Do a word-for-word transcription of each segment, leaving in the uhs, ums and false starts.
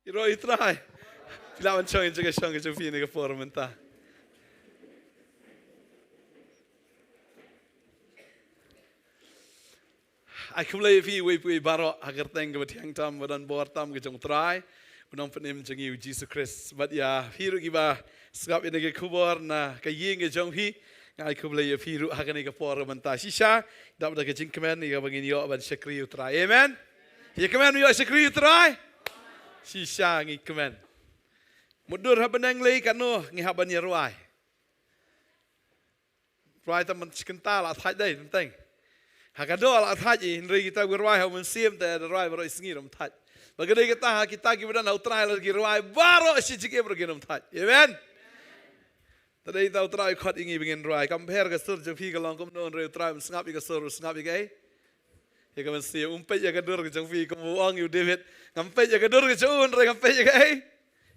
Ïaroh ïa u Trai. Phi lah ban shong ïa ka jingshong ka jong phi ha kane ka por mynta. Ai khublei ïa phi uwei pa uwei baroh ha ka kyrteng kaba thiang tam, ba don bor tam ka jong u Trai, u Nongpynim jong ngi u Jisu Khrist. Bad ïa phi ruh kiba sngap ïa kane ka khubor na ka ïing ka jong phi, nga ai khublei ïa phi ruh ha kane ka por mynta. Shisha, dap da ka jingkmen ïa kaba ngin ïoh ban shakri ïa u Trai. Amen. Ïa kmen ïoh shakri ïa u Trai. Shisha ngi kmen. Mutdur ha bneng lei katno ngi hap ban ïa rwai. Rwai tang ban shi kynta la thait dei teng. Ha ka doh la thait, hynrei kita ki rwai ha u Mynsiem te da rwai baroh shi sngi ruh ym thait. Ba ka dei kata ha kita kiba don ha u Trai la ki rwai baroh shi jingim ruh kin ym thait. Amen. Te dei ta u Trai u khot ïa ngi ba ngin rwai. Kam pher ka sur jong phi ka long kumno, hynrei u Trai um sngap ïa ka sur, u sngap ïa kaei? Ïa ka Mynsiem. Um peit ïa ka dur ka jong phi, kum u ong ïa u David. Ngam peit ïa ka dur ka jong u, hynrei ngam peit ïa kaei?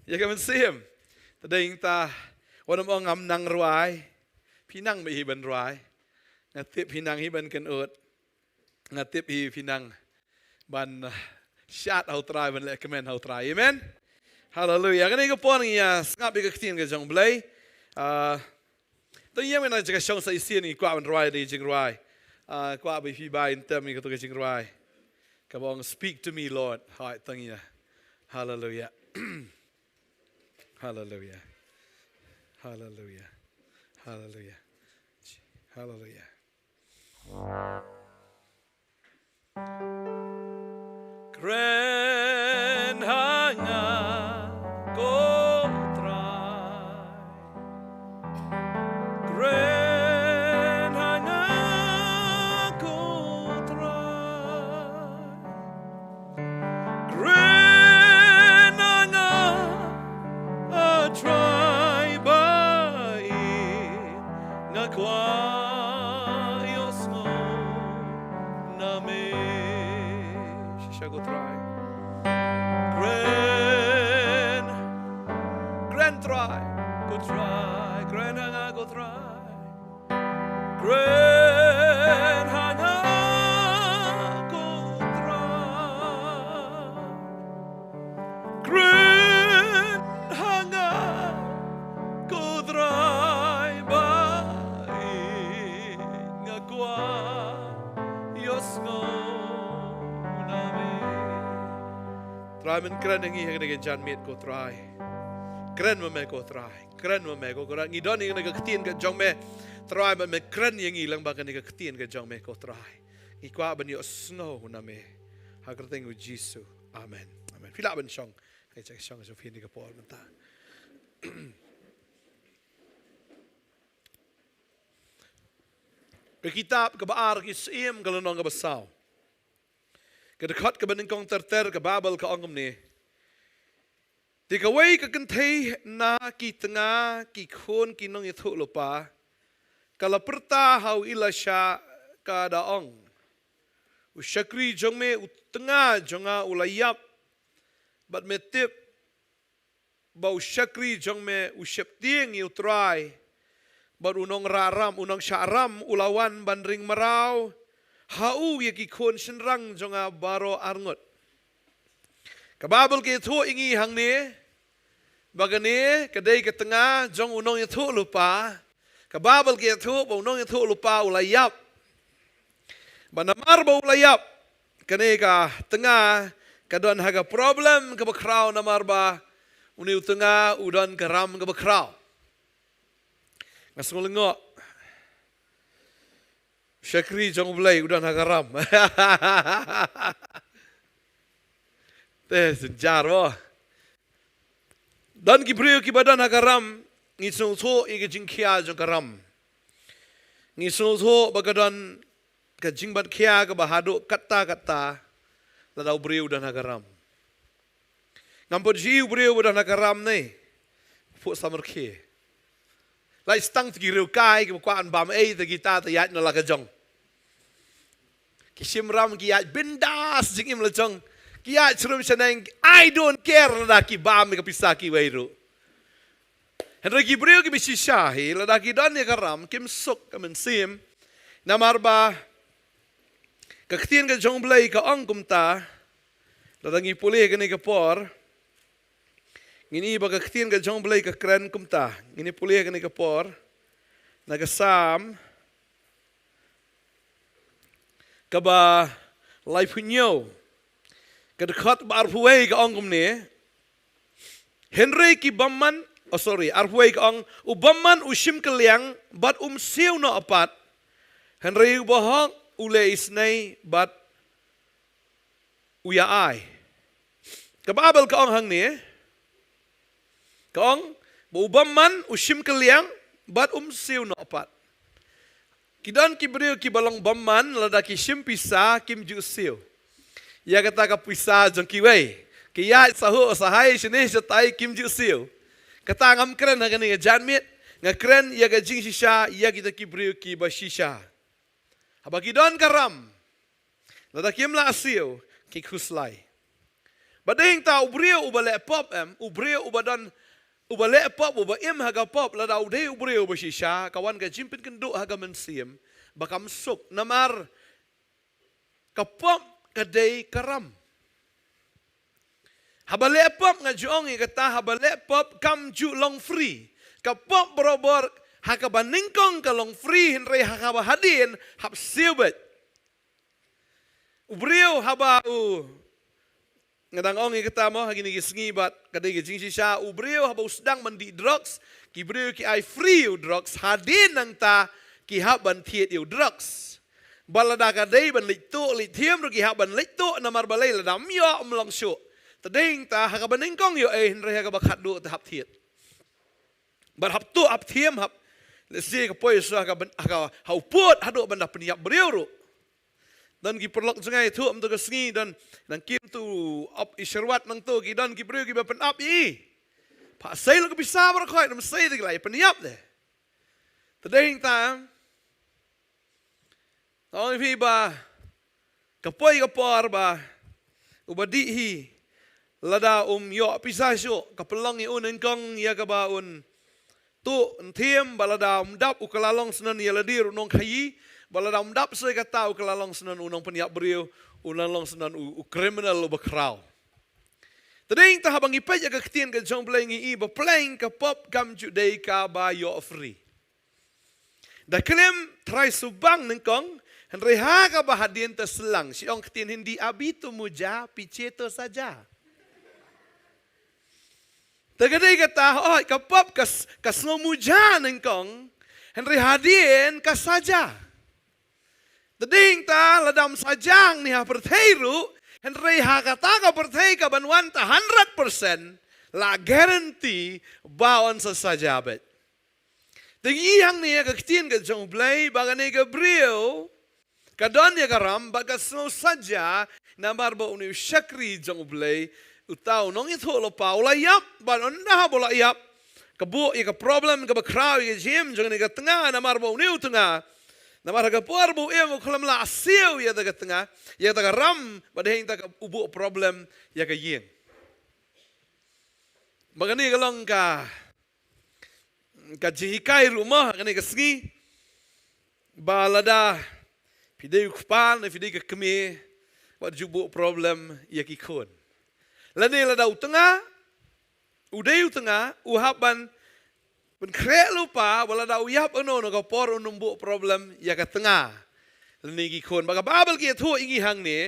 Ïa ka Mynsiem. Te dei ta, wat nym ong ngam nang rwai. Phi nang beit hi ban rwai. Nga tip phi nang hi ban kynnoh. Nga tip hi phi nang ban, uh, shad ha u Trai, ban leh kmen ha u Trai. Amen. Haleluia. Kane ka por ngi ïa sngap ïa ka ktien ka jong u Blei. Ah, to ïa mynta ka shong sa shisien ngi kwah ban rwai da ka jingrwai. Ah, kwah ba phi bai intem ïa kato ka jingrwai kaba ong, "Speak to me, Lord." Hai tang ïa. Haleluia. Haleluia. Haleluia. Haleluia. Haleluia. Kren ha nga ko Trai. Kren ha nga ko Trai. Kren ha nga, a Trai ba ïeit, nga kwah ïohsngew na me. Shisha ko Trai. Kren, kren Trai, ko Trai, kren ha nga ko Trai. Kren ha nga ko Trai. Kren ha nga ko Trai ba ïeit, nga kwah ïohsngew na me. Trai, men kren ha ngi ha kane ka janmiet ko Trai. Kren ma me ko Trai. Kren ma me ko Trai. Ngi don ïa kane ka ktien ka jong me Trai, ba men kren ïa ngi lyngba kane ka ktien ka jong me ko Trai. Ngi kwah ban ïohsngew na me. Ha ka kyrteng u Jisu. Amen. Amen. Phi lah ban shong. Hai, shong, shong phi ha kane ka por mynta. Ka kitab kaba ar Ki Syiem ka lynnong kaba saw. Ka dkhot kaba nyngkong ter ter ka Baibl ka ong kumne. Te kawei ka kynthei na ki tnga ki khun ki nongïathuhlypa ka la pyrta ha u Elisha, ka da ong, u shakri jong me u tnga jong nga u la ïap, bad me tip ba u shakri jong me u sheptieng ïa u Trai, bad u nongrah ram, u nongshah ram u la wan ban ring mraw ha u ïa ki khun shynrang jong nga baroh arngut. Ka Baibl ka ïathuh ïa ngi hangne ba kane ka dei ka tnga jong u nongïathuhlypa. Ka Baibl ka ïathuh ba u nongïathuhlypa u la ïap. Ba namar ba u la ïap, kane ka tnga ka don ha ka problem kaba khraw, namar ba une u tnga u don ka ram kaba khraw. Nga sngew lyngngoh. Shakri jong U Blei u don ha ka ram. Te synjar mo. Don ki briew kiba don ha ka ram, ngi sngewthuh ïa ka jingkhia jong ka ram. Ngi sngewthuh ba ka don ka jingbat khia kaba haduh katta katta lada u briew u don ha ka ram. Ngam pat shu ïohi u briew ba don ha ka ram ne phuh samrkhie. Lait stang te ki riew kai kiba kwah ban bam ei te kita te ïaid na la ka jong. Ki shim ram ki ïaid bindas jingim la jong. Ki ïaid shrum shaneng, I don't care lada ki bam ïa ka pisa kiwei ruh. Hynrei ki briew kiba shisha hi lada ki don ïa ka ram kim suk ka mynsiem. Namar ba ka ktien ka jong U Blei ka ong kumta, lada ngi pule kane ka por, Ngin ïohi ba ka ktien ka jong U Blei ka kren kumta. Ngin ïa pule kane ka por na ka Salm kaba laiphew hynñiew, ka dkhot ba arphew wei ka ong kumne. Hynrei ki bymman, oh sorry, arphew wei ka ong, u bymman u shim kylliang bad um siew noh pat. Hynrei u bahok u leh isynei bad u ïa ai. Ka Baibl ka ong hangne. Ka ong, ba u bymman u shim kylliang bad um siew noh pat. Ki don ki briew kiba long bymman, lada ki shim pisa kim ju siew ïa kata ka pisa jong kiwei. Ki ïaid sahuh sahai shane shatai kim ju siew. Kata ngam kren ha kane ka janmiet, nga kren ïa ka jingshisha ïa kita ki briew kiba shisha. Haba ki don ka ram, lada kim lah siew, ki khuslai. Bad dei hangta u briew uba leh pop, em, u briew uba don, uba leh pop, uba im ha ka pop, lada u dei u briew uba shisha, ka wan ka jingpynkynduh ha ka mynsiem ba kam suk, namar ka pop ka dei ka ram. Haba leh pop, nga ju ong ïa kata, haba leh pop kam ju long free. Ka pop barabor ha kaba nyngkong ka long free, hynrei ha kaba hadien hap siew beit. U briew haba u, nga dang ong ïa kata mo ha kine ki sngi, bad ka dei ka jingshisha, u briew haba u sdang ban dih drugs, ki briew ki ai free u drugs, hadien nangta ki hap ban thied ïa u drugs. Bad lada ka dei ban leit tuh leit thiem ruh ki hap ban leit tuh, namar balei? Lada ym ïoh ym long shuh. Te dei hangta ha kaba nyngkong ïoh ei, hynrei ha kaba khatduh te hap thied. Bad hap tuh hap thiem hap, lehse ka poi shuh ha ka ban, ha ka, ha u pud haduh ban da pynïap briew ruh. Don ki paralok jong nga ïathuh mynta ka sngi, don nang kim tu ap i Sherwat nangtu, ki don ki briew kiba pynap ïa i. Pha sei lo ka pisa baroh khoit, ym sei de ki la ïa pynïap de. Te dei hangta, nga ong ïa phi ba ka poi ka por ba uba dih hi, lada um ïoh pisa shuh, ka pynlong ïa u nyngkong ïa kaba un tuh un thiem, bad lada um dap u kylla long snon ïa lade ruh u nongkhaïi, bad lada um dap shuh ïa kata u kylla long snon u nongpynïap briew, u kylla long snon u, u criminal uba khraw. Te dei hangta haba ngi peit ïa ka ktien ka jong U Blei ngi i ba pleng ka pop kam ju dei kaba ïoh free. Da khlem trai subang nyngkong, hynrei ha kaba hadien te slang. Shi ong ktien Hindi, "Abhi to muja, piche to saja." Te ka dei kata, oh, ka pop ka s-, ka sngew muja nyngkong, hynrei hadien ka saja. Te dei hangta lada ym saja hangne ha pyrthei ruh, hynrei ha kata ka pyrthei kaban wan ta hundred percent, la guarantee ba yn sa saja beit. Te ngi i hangne ha ka ktien ka jong U Blei ba kane ka briew ka don ïa ka ram bad ka sngew saja, namar ba une u shakri jong U Blei, uta u nongïathuhlypa u la ïap, bad ynda haba u la ïap, ka buh ïa ka problem kaba khraw ïa ka jingim jong kane ka tnga, namar ba une u tnga, namar ha ka por ba u im u khlem lah siew ïa kata ka tnga, ïa kata ka ram, bad dei hangta ka u buh problem ïa ka ïing. Ba kane ka long ka ka jinghikai ruh mo ha kane ka sngi, ba lada phi dei u kpa ne phi dei ka kmie, wat ju buh problem ïa ki khun. Lane lada u tnga, u dei u tnga, u hap ban pynkhreh lypa ba lada u ïap hano hano ka por un ym buh problem ïa ka tnga lane ki khun. Ba ka Baibl ka ïathuh ïa ngi hangne,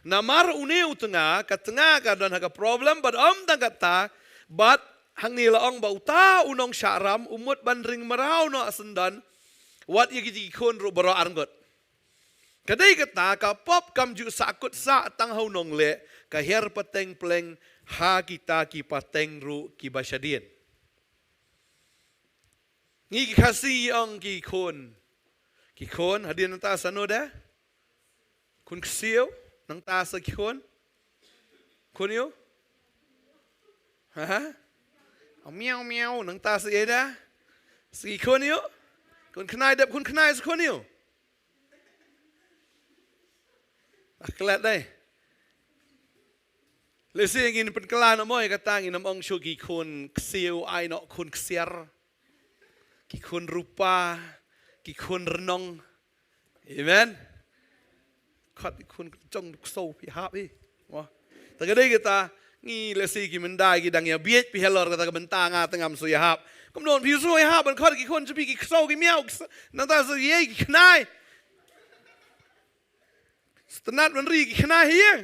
namar une u tnga, ka tnga ka don ha ka problem, bad ym tang katta, bad hangne la ong ba uta u nongshah ram u mut ban ring mraw noh syndon, wat ïa kiti ki khun ruh baroh arngut. Ka dei kata, ka pop kam ju sahkut sah tang ha u nongleh, ka hiar pateng pleng ha kita ki pateng ruh kiba shadien. Ngi ki Khasi ong ki khun. Ki khun, hadien nangta sa no da? Khun ksiew, nangta sa ki khun. Khun ïew? Ha? Oh, miaw, miaw, nangta sa ïa da? Sa ki khun ïew? Khun khnai dep, khun khnai sa khun ïew? Ah, klet dei. Lehse ngin pynkylla noh mo ïa kata, ngin ym ong shuh ki khun ksiew, ai noh khun ksiar. Ki khun rupa, ki khun rnong. Amen. Khot ki khun jong ksew phi hap i. Wah. Ta ka dei kata, Ngi lehse ki mynta ki dang ïa bieit phi halor kata ka bynta nga te ngam shu ïahap. Kumno phi shu ïahap ban khot ki khun jong phi ki ksew ki miaw ki s-, nangta shu ïa ki khnai. Shu tynnat ban ri ki khnai hi ïa.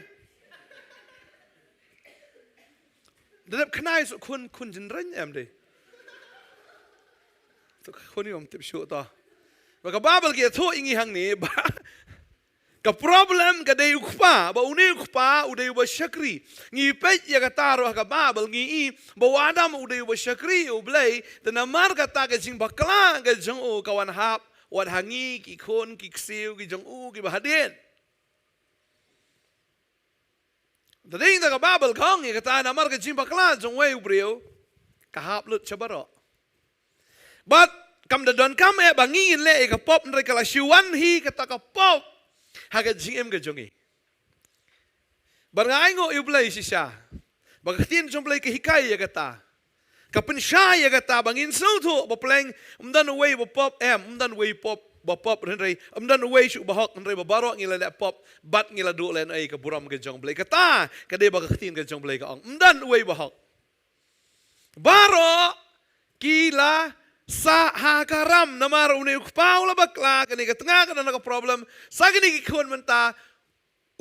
Da dep khnai shu khun khun jynreng em dei. Shu khun ïa ym tip shuh to. Ba ka Baibl ki ïathuh ïa ngi hangne ba ka problem ka dei u kpa, ba une u kpa u dei uba shakri. Ngi peit ïa kata ruh ha ka Baibl ngi i ba u Adam u dei uba shakri ïa U Blei, te namar kata ka jingbakla ka jong u ka wan hap wat ha ngi ki khun ki ksiew ki jong u kiba hadien. Te dei da ka Baibl ka ong ïa kata namar ka jingbakla jong uwei u briew ka hap lut sha baroh. Bad kam da donkam eh ba ngi ngin leh ïa ka pop hynrei ka la shu wan hi kata ka pop ha ka jingim ka jong ngi. Bad nga ainguh ïa U Blei shisha ba ka ktien jong U Blei ka hikai ïa kata. Ka pynshai ïa kata ba ngin sngewthuh ba pleng ym don uwei ba pop em, ym don uwei pop ba pop hynrei ym don uwei shuh ba hok hynrei ba baroh ngi la leh pop bad ngi la duh lehnohei ka burom ka jong U Blei. Kata ka dei ba ka ktien ka jong U Blei ka ong ym don uwei ba hok. Baroh ki la sah ha ka ram namar une u kpa u la bakla, kane ka tnga ka don ka problem. Sa kine ki khun mynta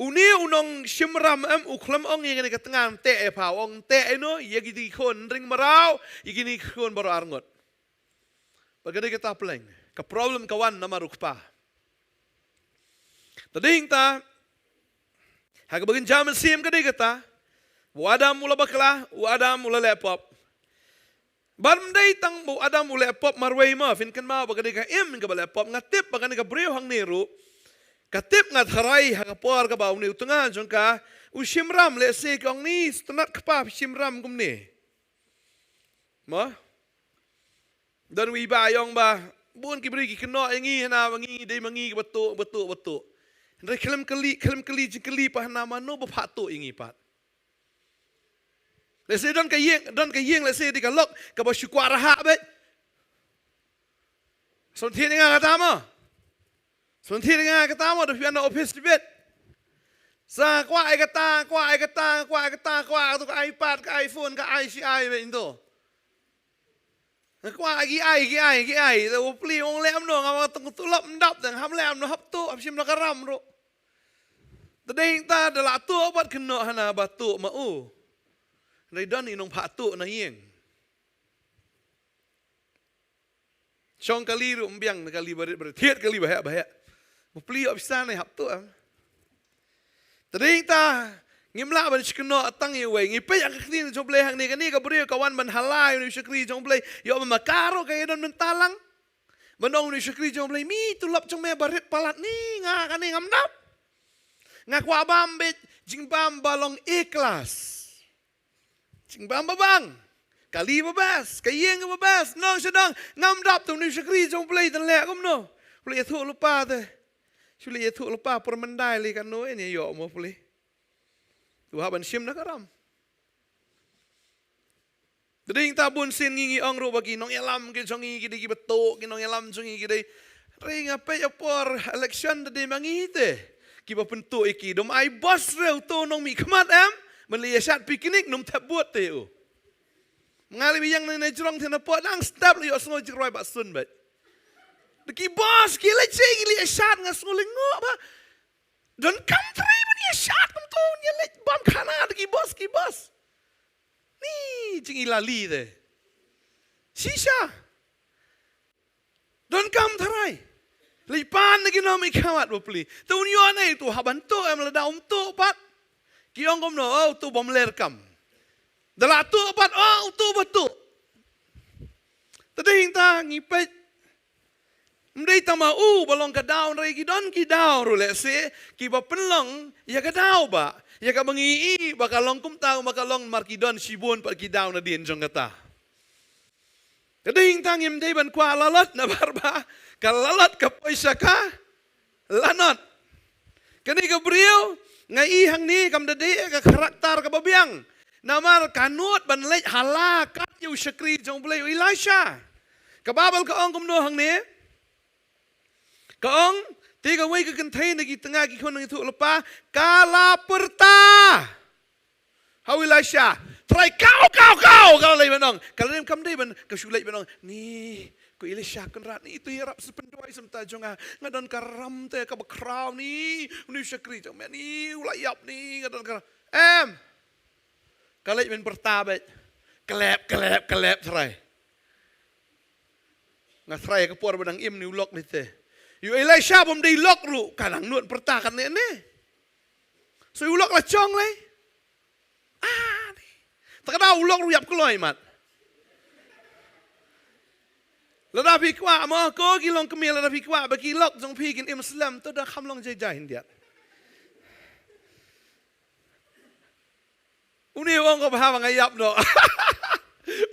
une u nongshim ram em u khlem ong ïa kane ka tnga ym teh ïa pha, u ong ym teh ïa no, ïa kine ki khun ring mraw, ïa kine ki khun baroh arngut. Ba ka dei kata pleng ka problem ka wan namar u kpa. Te dei hangta ha kaba ngin jam mynsiem ka dei kata, u Adam u la bakla, u Adam u la leh pop. Bad ym dei tang ba u Adam u leh pop marwei mo, phin kynmaw ba ka dei ka im kaba leh pop. Nga tip ba kane ka briew hangne ruh ka tip, nga tharai ha ka por kaba une u tnga jong ka u shim ram, lehse ka ong ni shu tynnat kpa phi shim ram kumne. Mo? Don uwei ba ïong ba bun ki briew ki kynnoh ïa ngi hana ba ngi dei ma ngi kiba tuh ba tuh ba tuh. Hynrei khlem kylli, khlem kylli jingkylli pat hana mano ba phah tuh ïa ngi pat. Lehse don ka ïing, don ka ïing lehse dei ka lok kaba shu kwah rahah beit. Sngewthuh ïa nga kata mo. Sngewthuh ïa nga kata mo, da phi wan na office tibit. Sa kwah ïa kata, kwah ïa kata, kwah ïa kata, kwah tu ka iPad, ka iPhone, ka ai shi ai beit tu. Nga kwah ki ai, ki ai, ki ai. Te u pli ong leh mno, nga wan tang tulop ndap te, ngam leh mno hap tuh, hap shim na ka ram ruh. Te dei ta da la tuh bad kynnoh hana ba tuh ma u. Dei don i nongphah tuh na ïing. Shong kali ruh ym biang na kali barit barit. Thied kali ba heh ba heh. Ba pli ïoh pisa ne hap tuh em. Te dei ta ngim lah ban shkynnoh tang ïa uwei. Ngi peit ha ka ktien jong U Blei hangne, kane ka briew ka wan ban halai une u shakri jong U Blei. Ïoh ba ma ka ruh ka ïa don mynta lang. Ban ong une u shakri jong U Blei, mi tulop jong me barit palat ni, nga kane ngam dap. Nga kwah bam beit jingbam ba long A class. Jingbam ba bang. Kali ba best, ka ïing ba best, nong sha nong, ngam dap. Te une u shakri jong U Blei te leh kumno? U Blei ïathuh lypa te. Shu leh ïathuh lypa por myndai lei kano ïa ïoh mo pli. Tu hap ban shim na ka ram. Te dei ta bun sien ngi ngi ong ruh ba ki nongïalam ki jong ngi ki dei kiba tuh, ki nongïalam jong ngi ki dei. Hynrei nga peit ha por election te dei ma ngi te kiba pyntuh ïa ki. Dum ai boss re uto u nongmihkhmat em, ban leit ïashad picnic, nym thep vote te u. Nga leit biang na jrong te na pdeng step leit ïoh sngew jingrwai ba sun beit. Te ki boss ki leit shi ki leit ïashad, nga sngew lyngngoh ba donkam trei ban ïashad kumto, ïaleit bam khana te ki boss, ki boss. Ni jingïaleh te. Shisha. Donkam tharai. Leit pan na ki nongmihkhmat ba pli. Te un ïoh ne tu hap ban tuh em, lada um tuh pat ki ong kumno, oh, uto bym leh kam. Da la tuh pat, oh, uto ba tuh. Te dei ta ngi peit. Ym dei tang ma u ba long ka daw, hynrei ki don ki daw ruh lehse kiba pynlong ïa ka daw ba, ïa kaba ngi i ba ka long kumta ma ka long, namar ki don shibun pat ki daw nadien jong kata. Ka dei tang ngim dei ban kwah lalot namar ba ka lalot ka poi sha ka lanot. Kane ka briew nga i hangne kam da dei ka karakter kaba biang. Namar ka nud ban leit ha la kat ïa u shakri jong U Blei u Elisha. Ka Baibl ka ong kumno hangne? Ka ong, te kawei ka kynthei na ki tnga ki khun nongïathuhlypa ka la pyrta. Ha u Elisha, Trai, kaw, kaw, kaw, ka la leit ban ong. Ka la leit, kam dei ban, ka shu leit ban ong, ni, ko Elisha Kynrad, ni, to ïarap sa pynduwai sa mynta jong nga. Nga don ka ram te kaba khraw, ni, une u shakri jong me, ni, u la ïap, ni, nga don ka ram. Em. Ka leit ban pyrta beit. Klep, klep, klep, Trai. Nga tharai ka por ba dang im ni u lok ni te. Ïa u Elisha bym dei lok ruh, ka dang nud pyrta kane ne. So u lok la jong lei. Ah, ni. Te ka dei u lok ruh ïap kloi mat. Lada phi kwah mo, ko ki longkmie, lada phi kwah ba ki lok jong phi kin im slem, to da kham long jai jai hyndiat. Une u ong ko, bha ba nga ïap noh.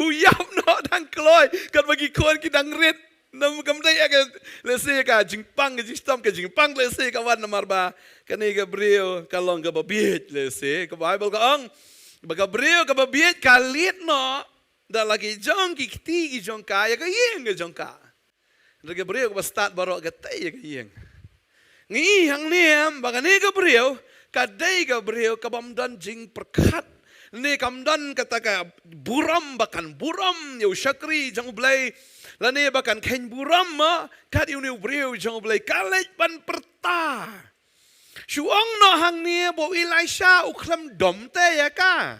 U ïap noh dang kloi. Katba ki khun ki dang rit. Namar kam dei ïa ka, lehse ka jingpang, ka jingshitom, ka jingpang, lehse ka wan namar ba kane ka briew ka long kaba bieit, lehse. Ka Baibl ka ong ba ka briew kaba bieit ka leit noh da la ki jong ki kti ki jong ka ïa ka ïing ka jong ka. Hynrei ka briew kaba stad baroh ka tei ïa ka ïing. Ngi i hangne em ba kane ka briew ka dei ka briew kabym don jingpyrkhat, ne kam don kata ka burom ba kan burom ïa u shakri jong U Blei, lane ba kan kheiñ burom ma kat ïa une u briew jong U Blei. Ka leit ban pyrta. Shu ong noh hangne ba u Elisha u khlem dom te ïa ka.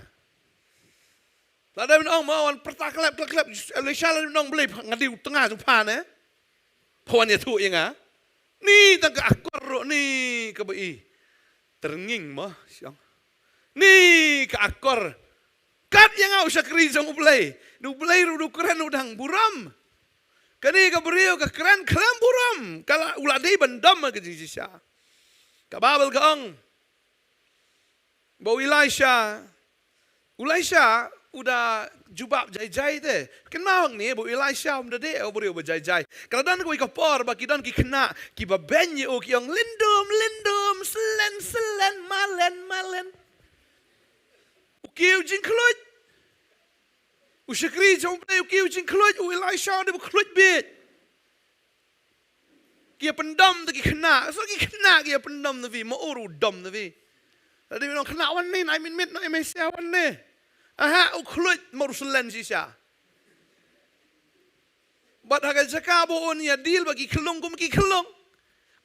La dei ban ong mo, wan pyrta klep, klep, klep. Elisha la dei ban ong, Blei, nga dei u tnga jong pha ne. Pha wan ïathuh ïa nga. Ni tang ka akor ruh, ni kaba i. Tyrnging mo, shu ong. Ni ka akor. Kat ïa nga u shakri jong U Blei. Ni U Blei ruh u kren u dang burom. Kane ka briew ka kren khlem burom. Ka la, u la dei ban dom ka jingshisha. Ka Baibl ka ong ba u Elisha, u Elisha u da jubab jai jai te. Kynmaw hangne ba u Elisha um da dei u briew ba jai jai. Ka la don kawei ka por ba ki don ki khynnah kiba beiñ ïa u, ki ong, lyndum, lyndum, slen, slen, malen, malen. U kiew jingkhluit. U shakri jong U Blei u kiew jingkhluit, u Elisha u dei ba khluit bieit. Ki ïa pyndom da ki khynnah. So ki khynnah ki ïa pyndom da phi, ma u ruh u dom da phi. Lada phi ong khynnah wan ne, ai mynmiet noh, ai mynshwa wan ne. Aha, u khluit, ma u ruh slen shisha. Bad ha ka jaka ba un ïa deal bad ki khyllung kum ki khyllung,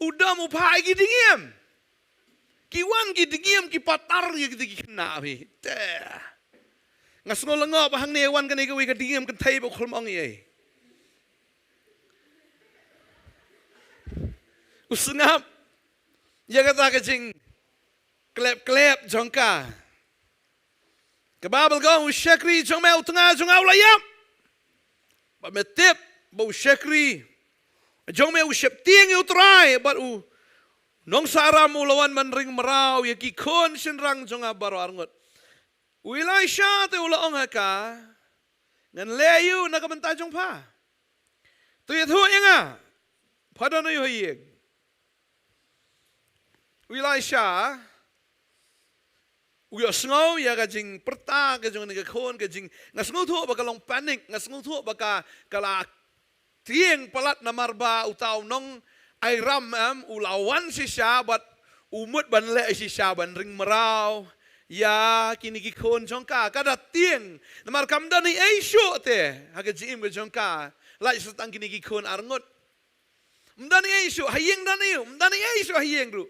u dom u phah ïa ki dngiem. Ki wan ki dngiem ki patar ïa ki, ki khynnah phi. Te. Nga sngew lyngngoh ba hangne wan kane kawei ka dngiem kynthei ba u khlem ong ei. U sngap ïa kata ka jingklep klep jong ka. Ka Baibl ka ong, u shakri jong me u tnga jong nga u la ïap. Bad me tip ba u shakri jong me u sheptieng ïa u Trai, bad u nongsah ram u la wan ban ring mraw ïa ki khun shynrang jong nga baroh arngut. U Elisha te u la ong ha ka, ngan leh aïu na ka bynta jong pha? To ïathuh ïa nga, pha don aïu ha ïing? U Elisha u ïohsngew ïa ka jingpyrta ka jong kane ka khun, ka jing, nga sngewthuh ba ka long panic, nga sngewthuh ba ka, ka la tieng palat namar ba uta u nongairam em u la wan shisha bad u mut ban leh shisha ban ring mraw ïa kine ki khun jong ka. Ka da tieng namar kam don ei ei shuh te ha ka jingim ka jong ka, lait sa tang kine ki khun arngut. Ym don ei ei shuh ha ïing, don ei, ym don ei ei shuh ha ïing ruh.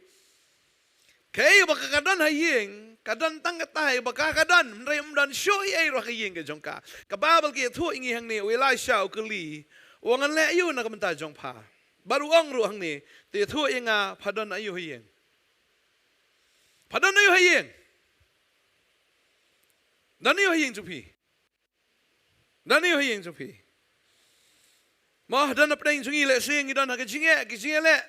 Kaei ba ka, ka don ha ïing, ka don tang katai ba ka, ka don, hynrei ym don shuh ei ei ruh ha ka ïing ka jong ka. Ka Baibl ka ïathuh ïa ngi hangne, u Elisha u kylli, u ong, ngan leh aïu na ka bynta jong pha? Bad u ong ruh hangne, to ïathuh ïa nga, pha don aïu ha ïing? Pha don aïu ha ïing? Don aïu ha ïing jong phi? Don aïu ha ïing jong phi? Mo, don hapdeng jong ngi lehse ngi don ha ka jingeh, ki jingeh leh.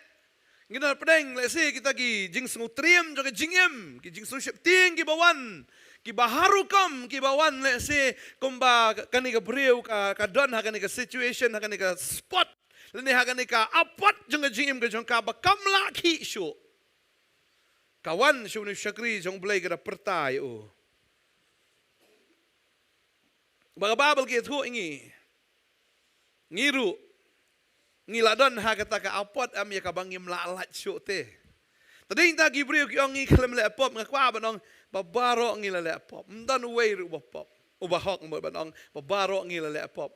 Ngi don hapdeng lehse kita ki jingsngewtriem jong ka jingim, ki jingsngewsheptieng kiba wan, kiba har rukom, kiba wan lehse kumba kane ka briew ka, ka don ha kane ka situation, ha kane ka spot, lane ha kane ka apot jong ka jingim ka jong ka ba kam lah khih shuh. Ka wan sha une u shakri jong U Blei, ka da pyrta ïa u. Ba ka Baibl ka ïathuh ïa ngi, ngi ruh ngi la don ha kata ka apot em ïa kaba ngim lah lait shuh te. Te dei ta ki briew ki ong ngi khlem leh pop, nga kwah ban ong ba baroh ngi la leh pop. Ym don uwei ruh ba pop. Uba hok mut ban ong ba baroh ngi la leh pop.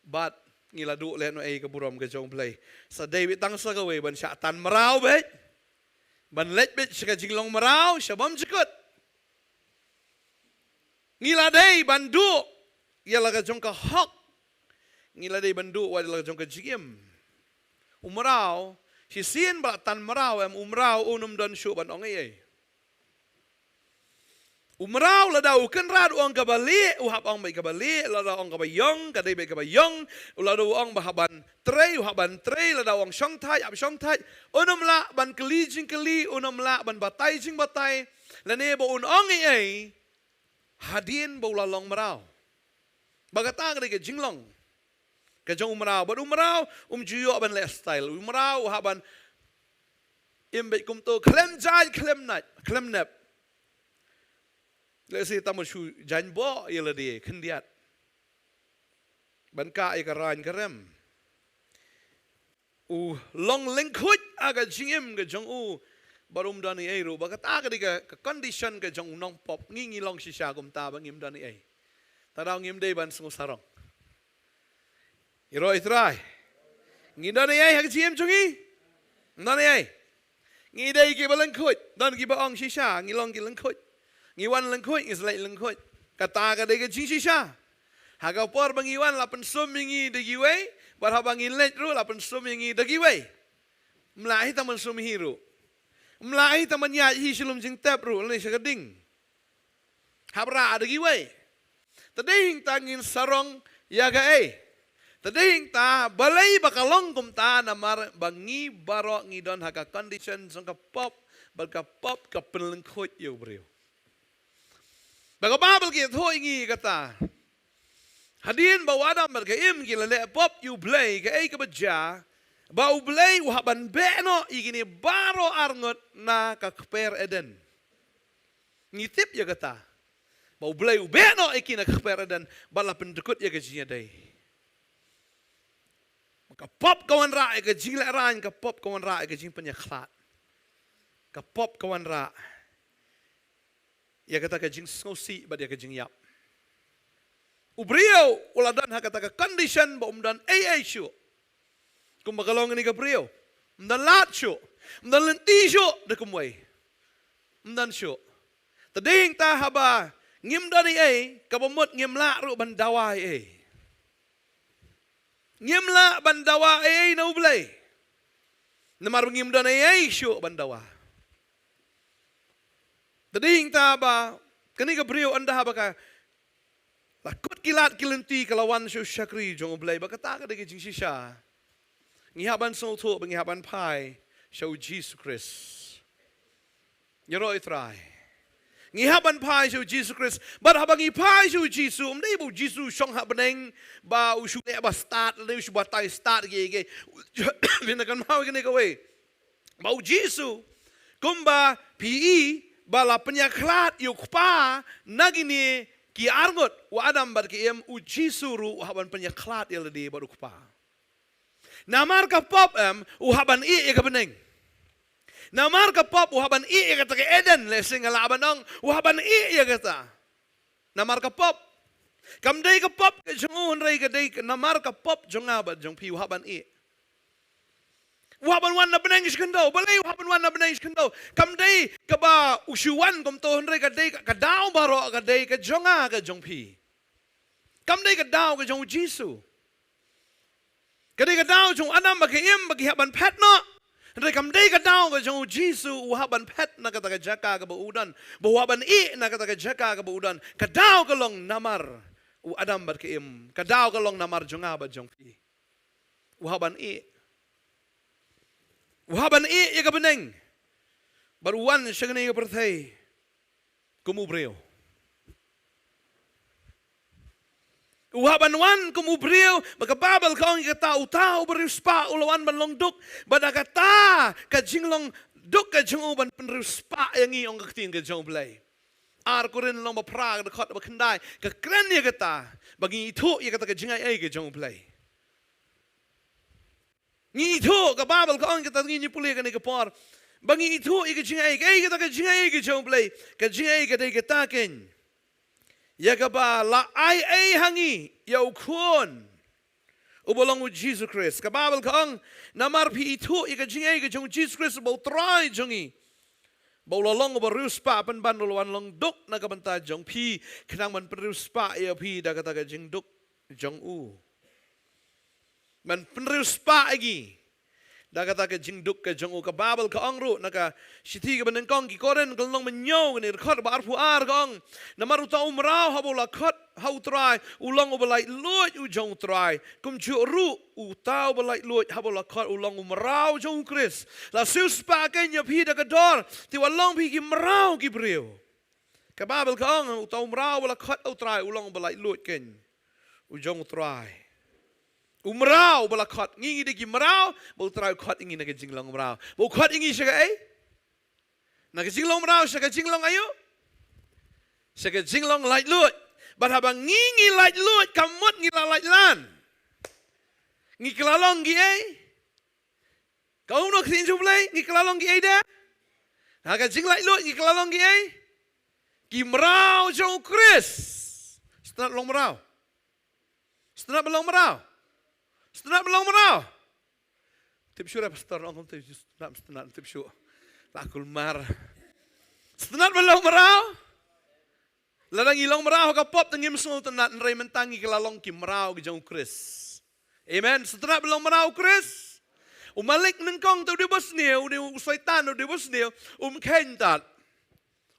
Bad ngi la duh leh noh ei ka burom ka jong U Blei. Sa dei beit tang sa kawei ban shah tan mraw beit. Ban leit beit sha ka jinglong mraw, sha bymjukut. Ngi la dei ban duh ïa la ka jong ka hok. Ngi la dei ban duh wat ïa la ka jong ka jingim. U mraw, shisien ba la tan mraw em, u mraw un ym don shuh ban ong ei ei. U mraw lada u kynrad u ong kaba lieh, u hap ong beit kaba lieh, lada u ong kaba ïong, ka dei beit kaba ïong, lada u ong ba hap ban trei, u hap ban trei, lada u ong shong thait, hap shong thait, un ym lah ban kylli jingkylli, un ym lah ban batai jingbatai, lane ba un ong ei ei, hadien ba u la long mraw. Ba kata ka dei ka jinglong ka jong u mraw, bad u mraw um ju ïoh ban leh style, u mraw u hap ban im beit kumto, khlem jaiñ, khlem nep, khlem nep. Lehse tang ban shu jaiñ bok ïa lade khyndiat ban kah ïa ka rain ka rem. U long lyngkhuid ha ka jingim ka jong u, bad um don ei ei ruh. Ba kata ka dei ka, ka condition ka jong u nongpop. Ngi ngi long shisha kumta ba ngim don ei ei. Te daw ngim dei ban sngewsarong. Ïaroh ïa U Trai. Ngi don ei ei ha ka jingim jong ngi? Ym don ei ei. Ngi dei kiba lyngkhuid, don kiba ong shisha, ngi long ki lyngkhuid. Ngi wan lyngkhuid, ngi sa leit lyngkhuid. Kata ka dei ka jingshisha. Ha ka por ba ngi wan la pynsum ïa ngi da kiwei, bad haba ngi leit ruh la pynsum ïa ngi da kiwei. Ym lah hi tang ban sum hi ruh. Ym lah hi tang ban ïaid hi sha lum jingtep ruh, lane sha ka ding. Hap rah da kiwei. Te dei hangta ngin sarong ïa kaei? Te dei hangta balei ba ka long kumta? Namar ba ngi baroh ngi don ha ka condition jong ka pop, bad ka pop ka pynlyngkhuid ïa u briew. Ba ka Baibl ka ïathuh ïa ngi kata. Hadien ba u Adam bad ka Im ki la leh pop ïa u Blei, kaei kaba jia? Ba u Blei u hap ban beh noh ïa kine baroh arngut na ka kper Eden. Ngi tip ïa kata. Ba u Blei u beh noh ïa ki na ka kper Eden, bad la pyndkut ïa ka jingïadei. Ka pop ka wanrah ïa ka jinglehrain, ka pop ka wanrah ïa ka jingpynïakhlad. Ka pop ka wanrah ïa kata ka jingsngewsih bad ïa ka jingïap. U briew u la don ha kata ka condition ba um don ei ei shuh. Kumba ka long kane ka briew. Um don lad shuh. Um don lynti shuh da kumwei. Um don shuh. Te dei hangta haba ngim don ei ei, kaba mut ngim lah ruh ban dawa ei ei. Ngim lah ban dawa ei ei na u Blei. Namar ngim don ei ei shuh ban dawa. Te dei hangta ba kane ka briew ynda haba ka la kut ki lad ki lynti ka la wan sha u shakri jong u Blei, ba kata ka dei ka jingshisha. Ngi hap ban sngewthuh ba ngi hap ban phai sha u Jisu Khrist. Ïaroh ïa u Trai. Ngi hap ban phai sha u Jisu Khrist. Bad haba ngi phai sha u Jisu, ym dei ba u Jisu u shong ha bneng ba u shu leh ba stad, lane u shu batai stad kiei kiei. Phin da kynmaw kane kawei. Ba u Jisu, kumba phi i ba la pynïakhlad ïa u Kpa na kine ki arngut, u Adam bad ka Im, u Jisu ruh u hap ban pynïakhlad ïa lade bad u Kpa. Namar ka pop em, u hap ban ïeh ïa ka bneng. Namar ka pop u hap ban ïeh ïa kata ka Eden, lehse nga lah ban ong, u hap ban ïeh ïa kata. Namar ka pop. Kam dei ka pop ka jong u, hynrei ka dei ka, namar ka pop jong nga bad jong phi u hap ban ïeh. U hap ban wan na bneng shi khyndew, balei u hap ban wan na bneng shi khyndew? Kam dei kaba u shu wan kumto, hynrei ka dei ka, ka daw baroh ka dei ka jong nga ka jong phi. Kam dei ka daw ka jong u Jisu. Ka dei ka daw jong u Adam bad ka Im ba ki hap ban phet noh. Hynrei kam dei ka daw ka jong u Jisu, u hap ban phet na kata ka jaka kaba u don. Ba u hap ban ïeh na kata ka jaka kaba u don. Ka daw ka long namar u Adam bad ka Im. Ka daw ka long namar jong nga bad jong phi. U hap ban ïeh. U hap ban ïeh ïa ka bneng. Bad u wan sha kane ka pyrthei kum u briew. U hap ban wan kum u briew, ba ka Baibl ka ong ïa kata, uta uba riewspah u la wan ban long duk, bad da kata ka jinglong duk ka jong u ban pynriewspah ïa ngi, ong ka ktien ka jong U Blei. Ar Korinth lynnong ba phra ka dkhot ba khyndai ka kren ïa kata, ba ngi ithuh ïa kata ka jingai ei ka jong U Blei. Ngi ithuh, ka Baibl ka ong kata, ngi, ngi pule kane ka por. Ba ngi ithuh ïa ka jingai, kaei kata ka jingai ka jong U Blei, ka jingai ka dei kata keiñ. Ïa kaba la ai ei ha ngi, ïa u khun. Uba long u Jisu Khrist. Ka Baibl ka ong, namar phi ithuh ïa ka jingai ka jong u Jisu Khrist uba u Trai jong ngi. Ba u la long uba riewspah pynban u la wan long duk na ka bynta jong phi, khnang ban pynriewspah ïa phi da kata ka jingduk jong u. Ban pynriewspah ïa ngi. Da kata ka jingduk ka jong u. Ka Baibl ka ong ruh na ka shithi kaba nyngkong ki Korinth ka lynnong ba hynñiew ka dkhot ba arphew ar ka ong. Namar uta u mraw haba u la khot ha u Trai, u long uba laitluid u jong u Trai. Kumjuh ruh uta uba laitluid haba u la khot u long u mraw jong u Khrist. La siewspah keiñ ïa phi da ka dor, te wat long phi ki mraw ki briew. Ka Baibl ka ong uta u mraw uba la khot ha u Trai u long uba laitluid keiñ u jong u Trai. U mraw uba la khot, ngi ngi dei ki mraw, ba u Trai u khot ïa ngi na ka jinglong mraw. Ba u khot ïa ngi sha kaei? Na ka jinglong mraw, sha ka jinglong aïu? Sha ka jinglong laitluid. Bad haba ngi ngi laitluid, ka mut ngi la laitlan. Ngi kylla long kiei? Ka ong noh ka ktien jong U Blei, ngi kylla long kiei de? Ha ka jinglaitluid ngi kylla long kiei? Ki mraw jong u Khrist. Sngewtynnat long mraw. Sngewtynnat ba long mraw. Sngewtynnat ba long mraw. Tip shuh re pastor, ong tip shuh, sngewtynnat, sngewtynnat, tip shuh. La kulmar. Sngewtynnat ba long mraw. Lada ngi long mraw ha ka pop te ngim sngewtynnat, hynrei mynta ngi kylla long ki mraw ki jong u Khrist. Amen. Sngewtynnat ba long mraw u Khrist. U malik nyngkong te u dei basniew, u dei u Soitan, u dei basniew, um kheiñ tat.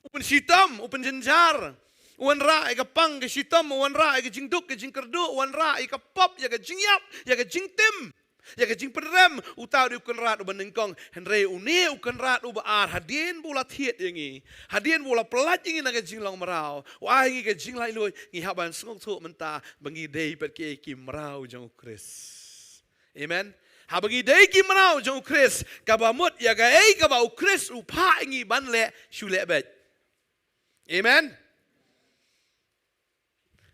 U pynshitom, u pynjynjar. U wanrah ïa ka pang ka shitom, u wanrah ïa ka jingduk ka jingkyrduh, u wanrah ïa ka pop, ïa ka jingïap, ïa ka jingtim, ïa ka jingpynrem. Uta u dei u kynrad uba nyngkong. Hynrei une u kynrad uba ar, hadien ba u la thied ïa ngi, hadien ba u la pyllait ïa ngi na ka jinglong mraw, u ai ïa ngi ka jinglaitluid, ngi hap ban sngewthuh mynta ba ngi dei pat ki, ki mraw jong u Khrist. Amen. Haba ngi dei ki mraw jong u Khrist, kaba mut ïa kaei kaba u Khrist u phah ïa ngi ban leh, shu leh beit. Amen.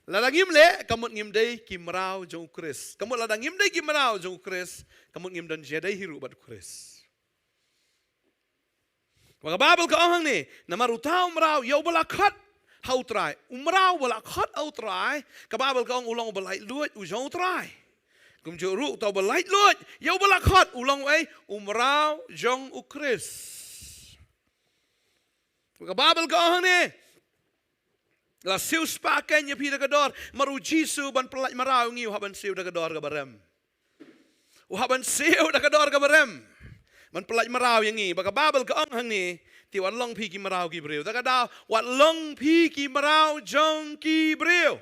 Lada ngim leh, ka mut ngim dei ki mraw jong u Khrist. Ka mut lada ngim dei ki mraw jong u Khrist, ka mut ngim don jingïadei hi ruh bad u Khrist. Bad ka Baibl ka ong hangne, namar uta u mraw ïa uba la khot ha u Trai. U mraw uba la khot ha u Trai, ka Baibl ka ong u long uba laitluid u jong u Trai. Kumjuh ruh uta uba laitluid ïa uba la khot u long uei, u mraw jong u Khrist. Bad ka Baibl ka ong hangne, la siewspah keiñ ïa phi da ka dor, namar u Jisu ban pyllait mraw ïa ngi u hap ban siew da ka dor kaba rem. U hap ban siew da ka dor kaba rem ban pyllait mraw ïa ngi. Bad ka Baibl ka ong hangne, te wat long phi ki mraw ki briew. Da ka daw, wat long phi ki mraw jong ki briew.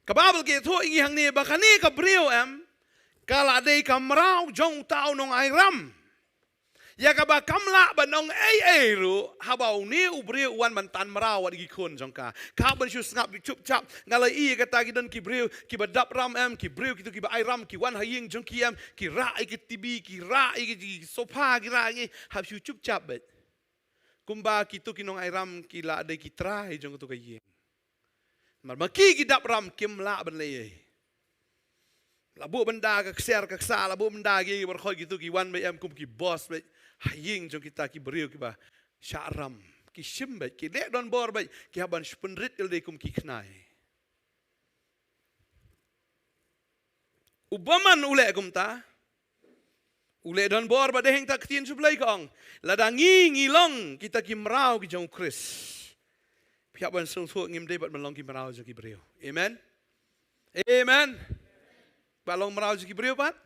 Ka Baibl ka ïathuh ïa ngi hangne ba kane ka briew em, ka la dei ka mraw jong uta u nongai ram. Ïa kaba kam lah ban ong ei ei ruh, haba une u briew u wan ban tan mraw wat ïa ki khun jong ka. Ka hap ban shu sngap chupchap, nga la ïohi ïa kata ki don ki briew, kiba dap ram em, ki briew kito kiba ai ram, ki wan ha ïing jong ki em, ki rah ïa ki T V, ki rah ïa ki sofa, ki rah ïa ki, hap shu chupchap beit. Kumba kito ki nongai ram ki la dei ki trai jong kato ka ïing. Namar ma ki ki dap ram kim lah ban leh ei. La buh ban da ka ksiar ka ksa, la buh ban da ki, ki baroh kito ki wan beit em kum ki boss beit ha ïing jong kita ki briew kiba shah ram. Ki shim beit, ki leh donbor beit, ki hap ban shu pynrit ïalade kum ki khnai. U bymman u leh kumta. U leh donbor, bad dei hangta ka ktien jong U Blei ka ong, lada ngi ngi long kita ki mraw ki jong u Khrist, phi hap ban sngewthuh ngim dei pat ban long ki mraw jong ki briew. Amen. Amen. Ba long mraw jong ki briew pat,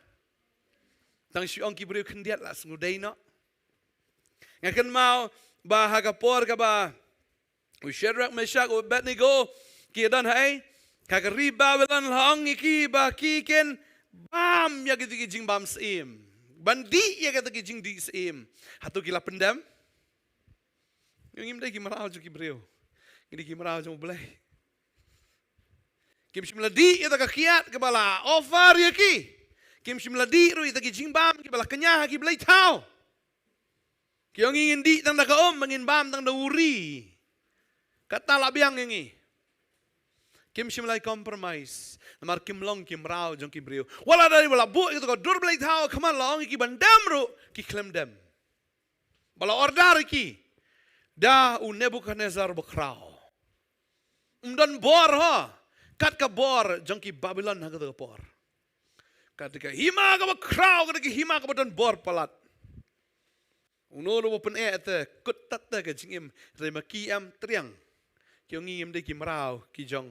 tang shu ong ki briew khyndiat la sngewdei noh. Nga kynmaw ba ha ka por kaba u Shadrach, Meshach, u Abednego ki don ha ei, ha ka ri Babilon, la ong ïa ki ba ki kin bam ïa kito ki jingbam syiem, ban dih ïa kito ki jingdih syiem. Hato ki la pyndem? Ngim dei ki mraw jong ki briew. Ngi dei ki mraw jong U Blei. Kim shym la dih ïa kata ka kiad kaba la offer ïa ki. Kim shym la dih ruh ïa kito ki jingbam kiba la kñia ha ki blei thaw. Ki ong, ngin dih tang da ka um, ngin bam tang da u ri. Kata la biang ïa ngi. Kim shym la compromise. Namar kim long ki mraw jong ki briew. Wat la dei ba la buh ïa kato ka dur blei thaw ha khmat, la ong ïa ki ban dem ruh, ki khlem dem. Ba la order ïa ki da u Nebukhadnessar bakhraw. Um don bor ho kat ka bor jong ki Babilon ha kato ka por. Kata ka hima kaba khraw, kata ka hima kaba don bor palat. Uno uno ba pyneh te kut tat te ka jingim, hynrei ma ki em triang. Ki ong ngi ngim dei ki mraw ki jong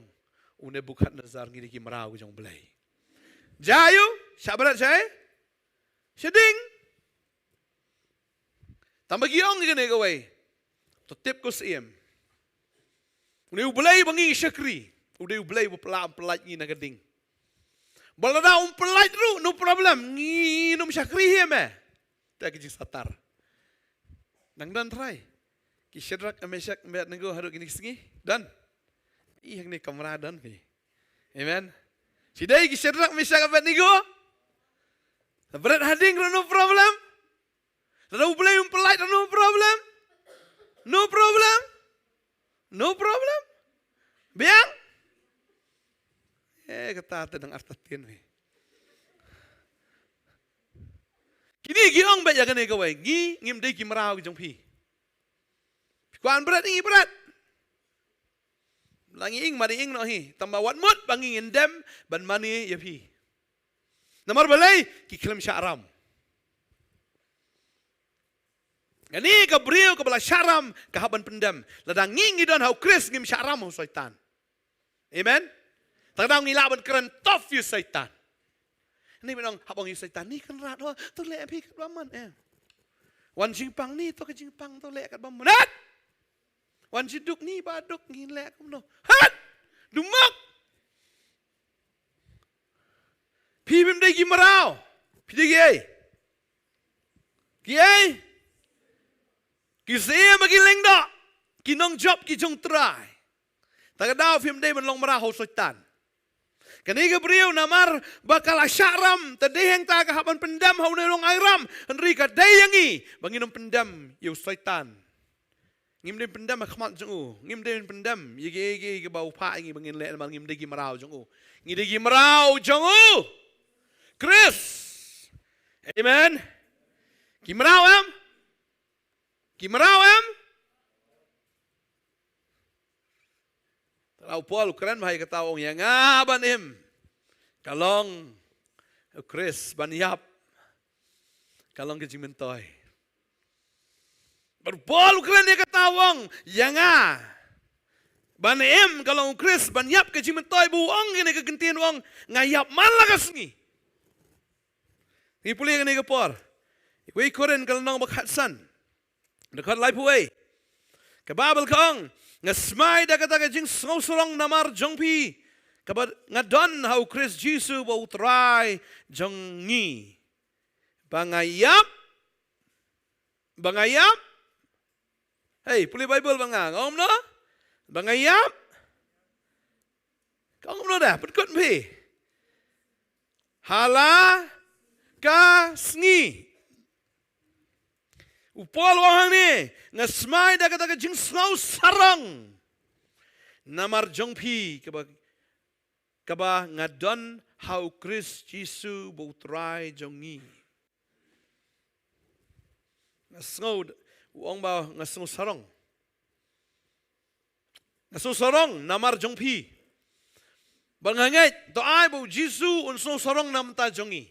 u Nebukhadnessar, ngi dei ki mraw ki jong Blei. Jia ïu, shah bret shai? Shading. Tang ba ki ong ïa kane kawei. To tip ko siem. Une u Blei ba ngi shakri, u dei u Blei ba pla-, pyllait ngi na ka ding. Ba lada um pyllait ruh, no problem, ngin ym shakri hi me. Te ki jingsatar. Nang don trai. Ki Shadrak, Meshak, Abednego haduh kine ki sngi. Don. Ih, hangne kamra don phi. Amen. Shi dei ki Shadrak, Meshak, Abednego. Bret ha ding ruh, no problem. Lada u Blei um pyllait ruh, no problem. No problem. No problem. Biang. Eh, kata te dang artatien phi. Kine ki ong beit ïa kane kawei, ngi ngim dei ki mraw ki jong phi. Phi kwah bret, ngi bret. La ngi ing, mad ing noh hi. Tang ba wat mut ba ngi ngin dem ban mane ïa phi. Namar balei? Ki khlem shah ram. Kane ka briew kaba la shah ram ka hap ban pyndem. Lada ngi ngi don ha u Khrist, ngim shah ram ha u Soitan. Amen. Tang da ngi lah ban kren tough ïa u Soitan. Ni mynta hap ong ïa u Soitan, ni kan rat ho, to leh phi katba mon, eh. Wan jingpang ni, to ka jingpang to leh katba mon. Hat! Wan jingduk ni, ba duk ngi leh kumno. Hat! Dumok. Phi phim dei ki mraw. Phi dei ki ei? Ki ei? Ki siem, ki lyngdoh. Ki nongjop ki jong Trai. Ta ka daw phim dei ban long mraw ha u Soitan. Kane ka briew namar ba ka la shah ram, te dei hangta ka hap ban pyndem ha une u nongai ram. Hynrei ka dei ïa ngi ba ngin ym pyndem ïa u Soitan. Ngim dei pyndem ha khmat jong u. Ngim dei pyndem ïa ki, ïa ki, ïa ki ba u phah ïa ngi ba ngin leh namar ngim dei ki mraw jong u. Ngi dei ki mraw jong u Khrist. Amen. Ki mraw em? Ki mraw em? Te la u Paul u kren bha ïa kata, u ong ïa nga ban im ka long u Khrist, ban ïap ka long ka jingmyntoi. Bad u Paul u kren ïa kata, u ong ïa nga ban im ka long u Khrist, ban ïap ka jingmyntoi. Ba u ong kane ka kyntien, u ong nga ïap man la ka sngi. Ngi pule kane ka por. Wei Korinth ka lynnong ba khatsan. Dkhot laiphew wei. Ka Baibl ka ong, nga smai da kata ka jingsngew sarong namar jong phi, kaba nga don ha u Khrist Jisu ba u Trai jong ngi. Ba nga ïap, ba nga ïap. Hei, pule Baibl bad nga, nga ong kumno? Ba nga ïap. Ka ong kumno da, pynkut phi. Ha la ka sngi. U Paul u ong hangne, nga smai da kata ka jingsngew sarong namar jong phi, kaba, kaba nga don ha u Khrist Jisu ba u Trai jong ngi. Nga sngew, u ong ba nga sngew sarong. Nga sngew sarong namar jong phi. Bad nga ngeit, to ai ba u Jisu un sngew sarong na ka bynta jong ngi.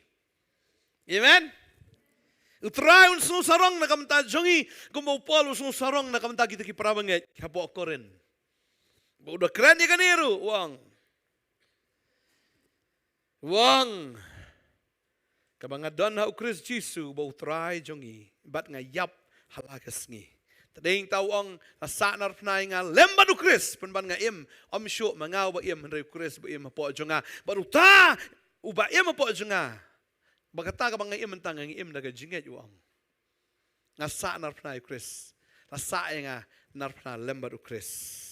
Amen. U Trai un sngew sarong na ka bynta jong ngi, kumba u Paul u sngew sarong na ka bynta kita ki para bangeit hapoh Korinth. Ba u da kren ïa kane ruh, u ong. U ong, kaba nga don ha u Khrist Jisu ba u Trai jong ngi, bad nga ïap ha la ka sngi. Te dei ta u ong, la sah narphna ïa nga lem bad u Khrist, pynban nga im, ym shuh ma nga uba im, hynrei u Khrist ba im hapoh jong nga. Bad uta uba im hapoh jong nga, ba kata kaba nga im mynta nga im da ka jingngeit, u ong. Nga sah narphna ïa u Khrist. La sah ïa nga narphna lem bad u Khrist.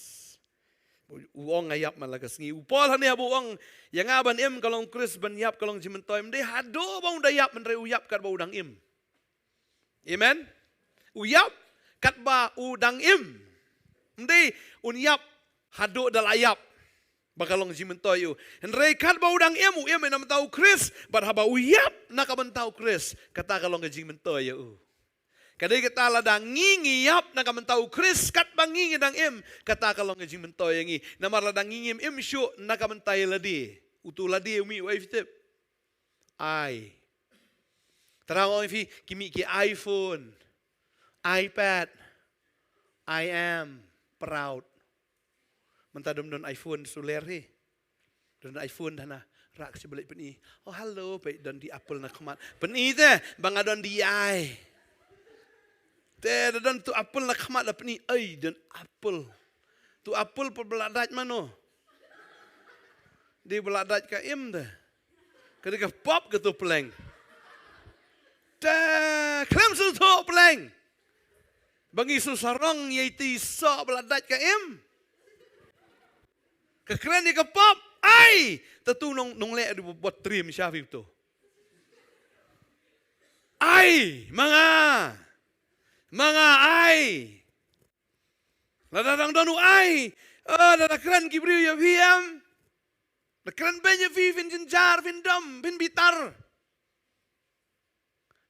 U ong nga ïap man la ka sngi. U Paul hangne haba u ong ïa nga ban im ka long u Khrist, ban ïap ka long jingmyntoi. Ym dei haduh ba u da ïap, hynrei u ïap katba u dang im. Amen. U ïap katba u dang im. Ym dei un ïap haduh da la ïap. Ba ka long jingmyntoi ïa u. Hynrei katba u dang im, u im na ka bynta u Khrist. Bad haba u ïap na ka bynta u Khrist, kata ka long ka jingmyntoi ïa u. Ka dei kata, lada ngi ngi ïap na ka bynta u Khrist katba ngi ngi dang im, kata ka long ka jingmyntoi ïa ngi. Namar lada ngi ngim im shuh na ka bynta ïa lade, uto lade u mih u ai, phi tip? Ai. Tara ong phi, ki mih ki iPhone, iPad, I am proud. Mynta dum don iPhone suler hi. Don iPhone dah na. Rak si balik pyni. Oh, hello, peit don di Apple na khmat. Pyni te, ba nga don di ai. Te da don tu Apple na khmat da pyni, ai, don Apple. Tu Apple pa ba la dait mano. Di ba la dait ka im te. Ka dei ka pop ka tu pleng. Te, khlem sngewthuh pleng. Ba ngi shu sarong ïa iti soh ba la dait ka im. Ka kren ïa ka pop, ai! Te tu nong, nongleh di bot trim sha phi tu. Ai, ma nga. Ma nga ai. Lada dang don u ai. Oh, lada kren ki briew ïa phi em. Da kren beiñ ïa phi, phin jynjar, phin dom, phin bitar.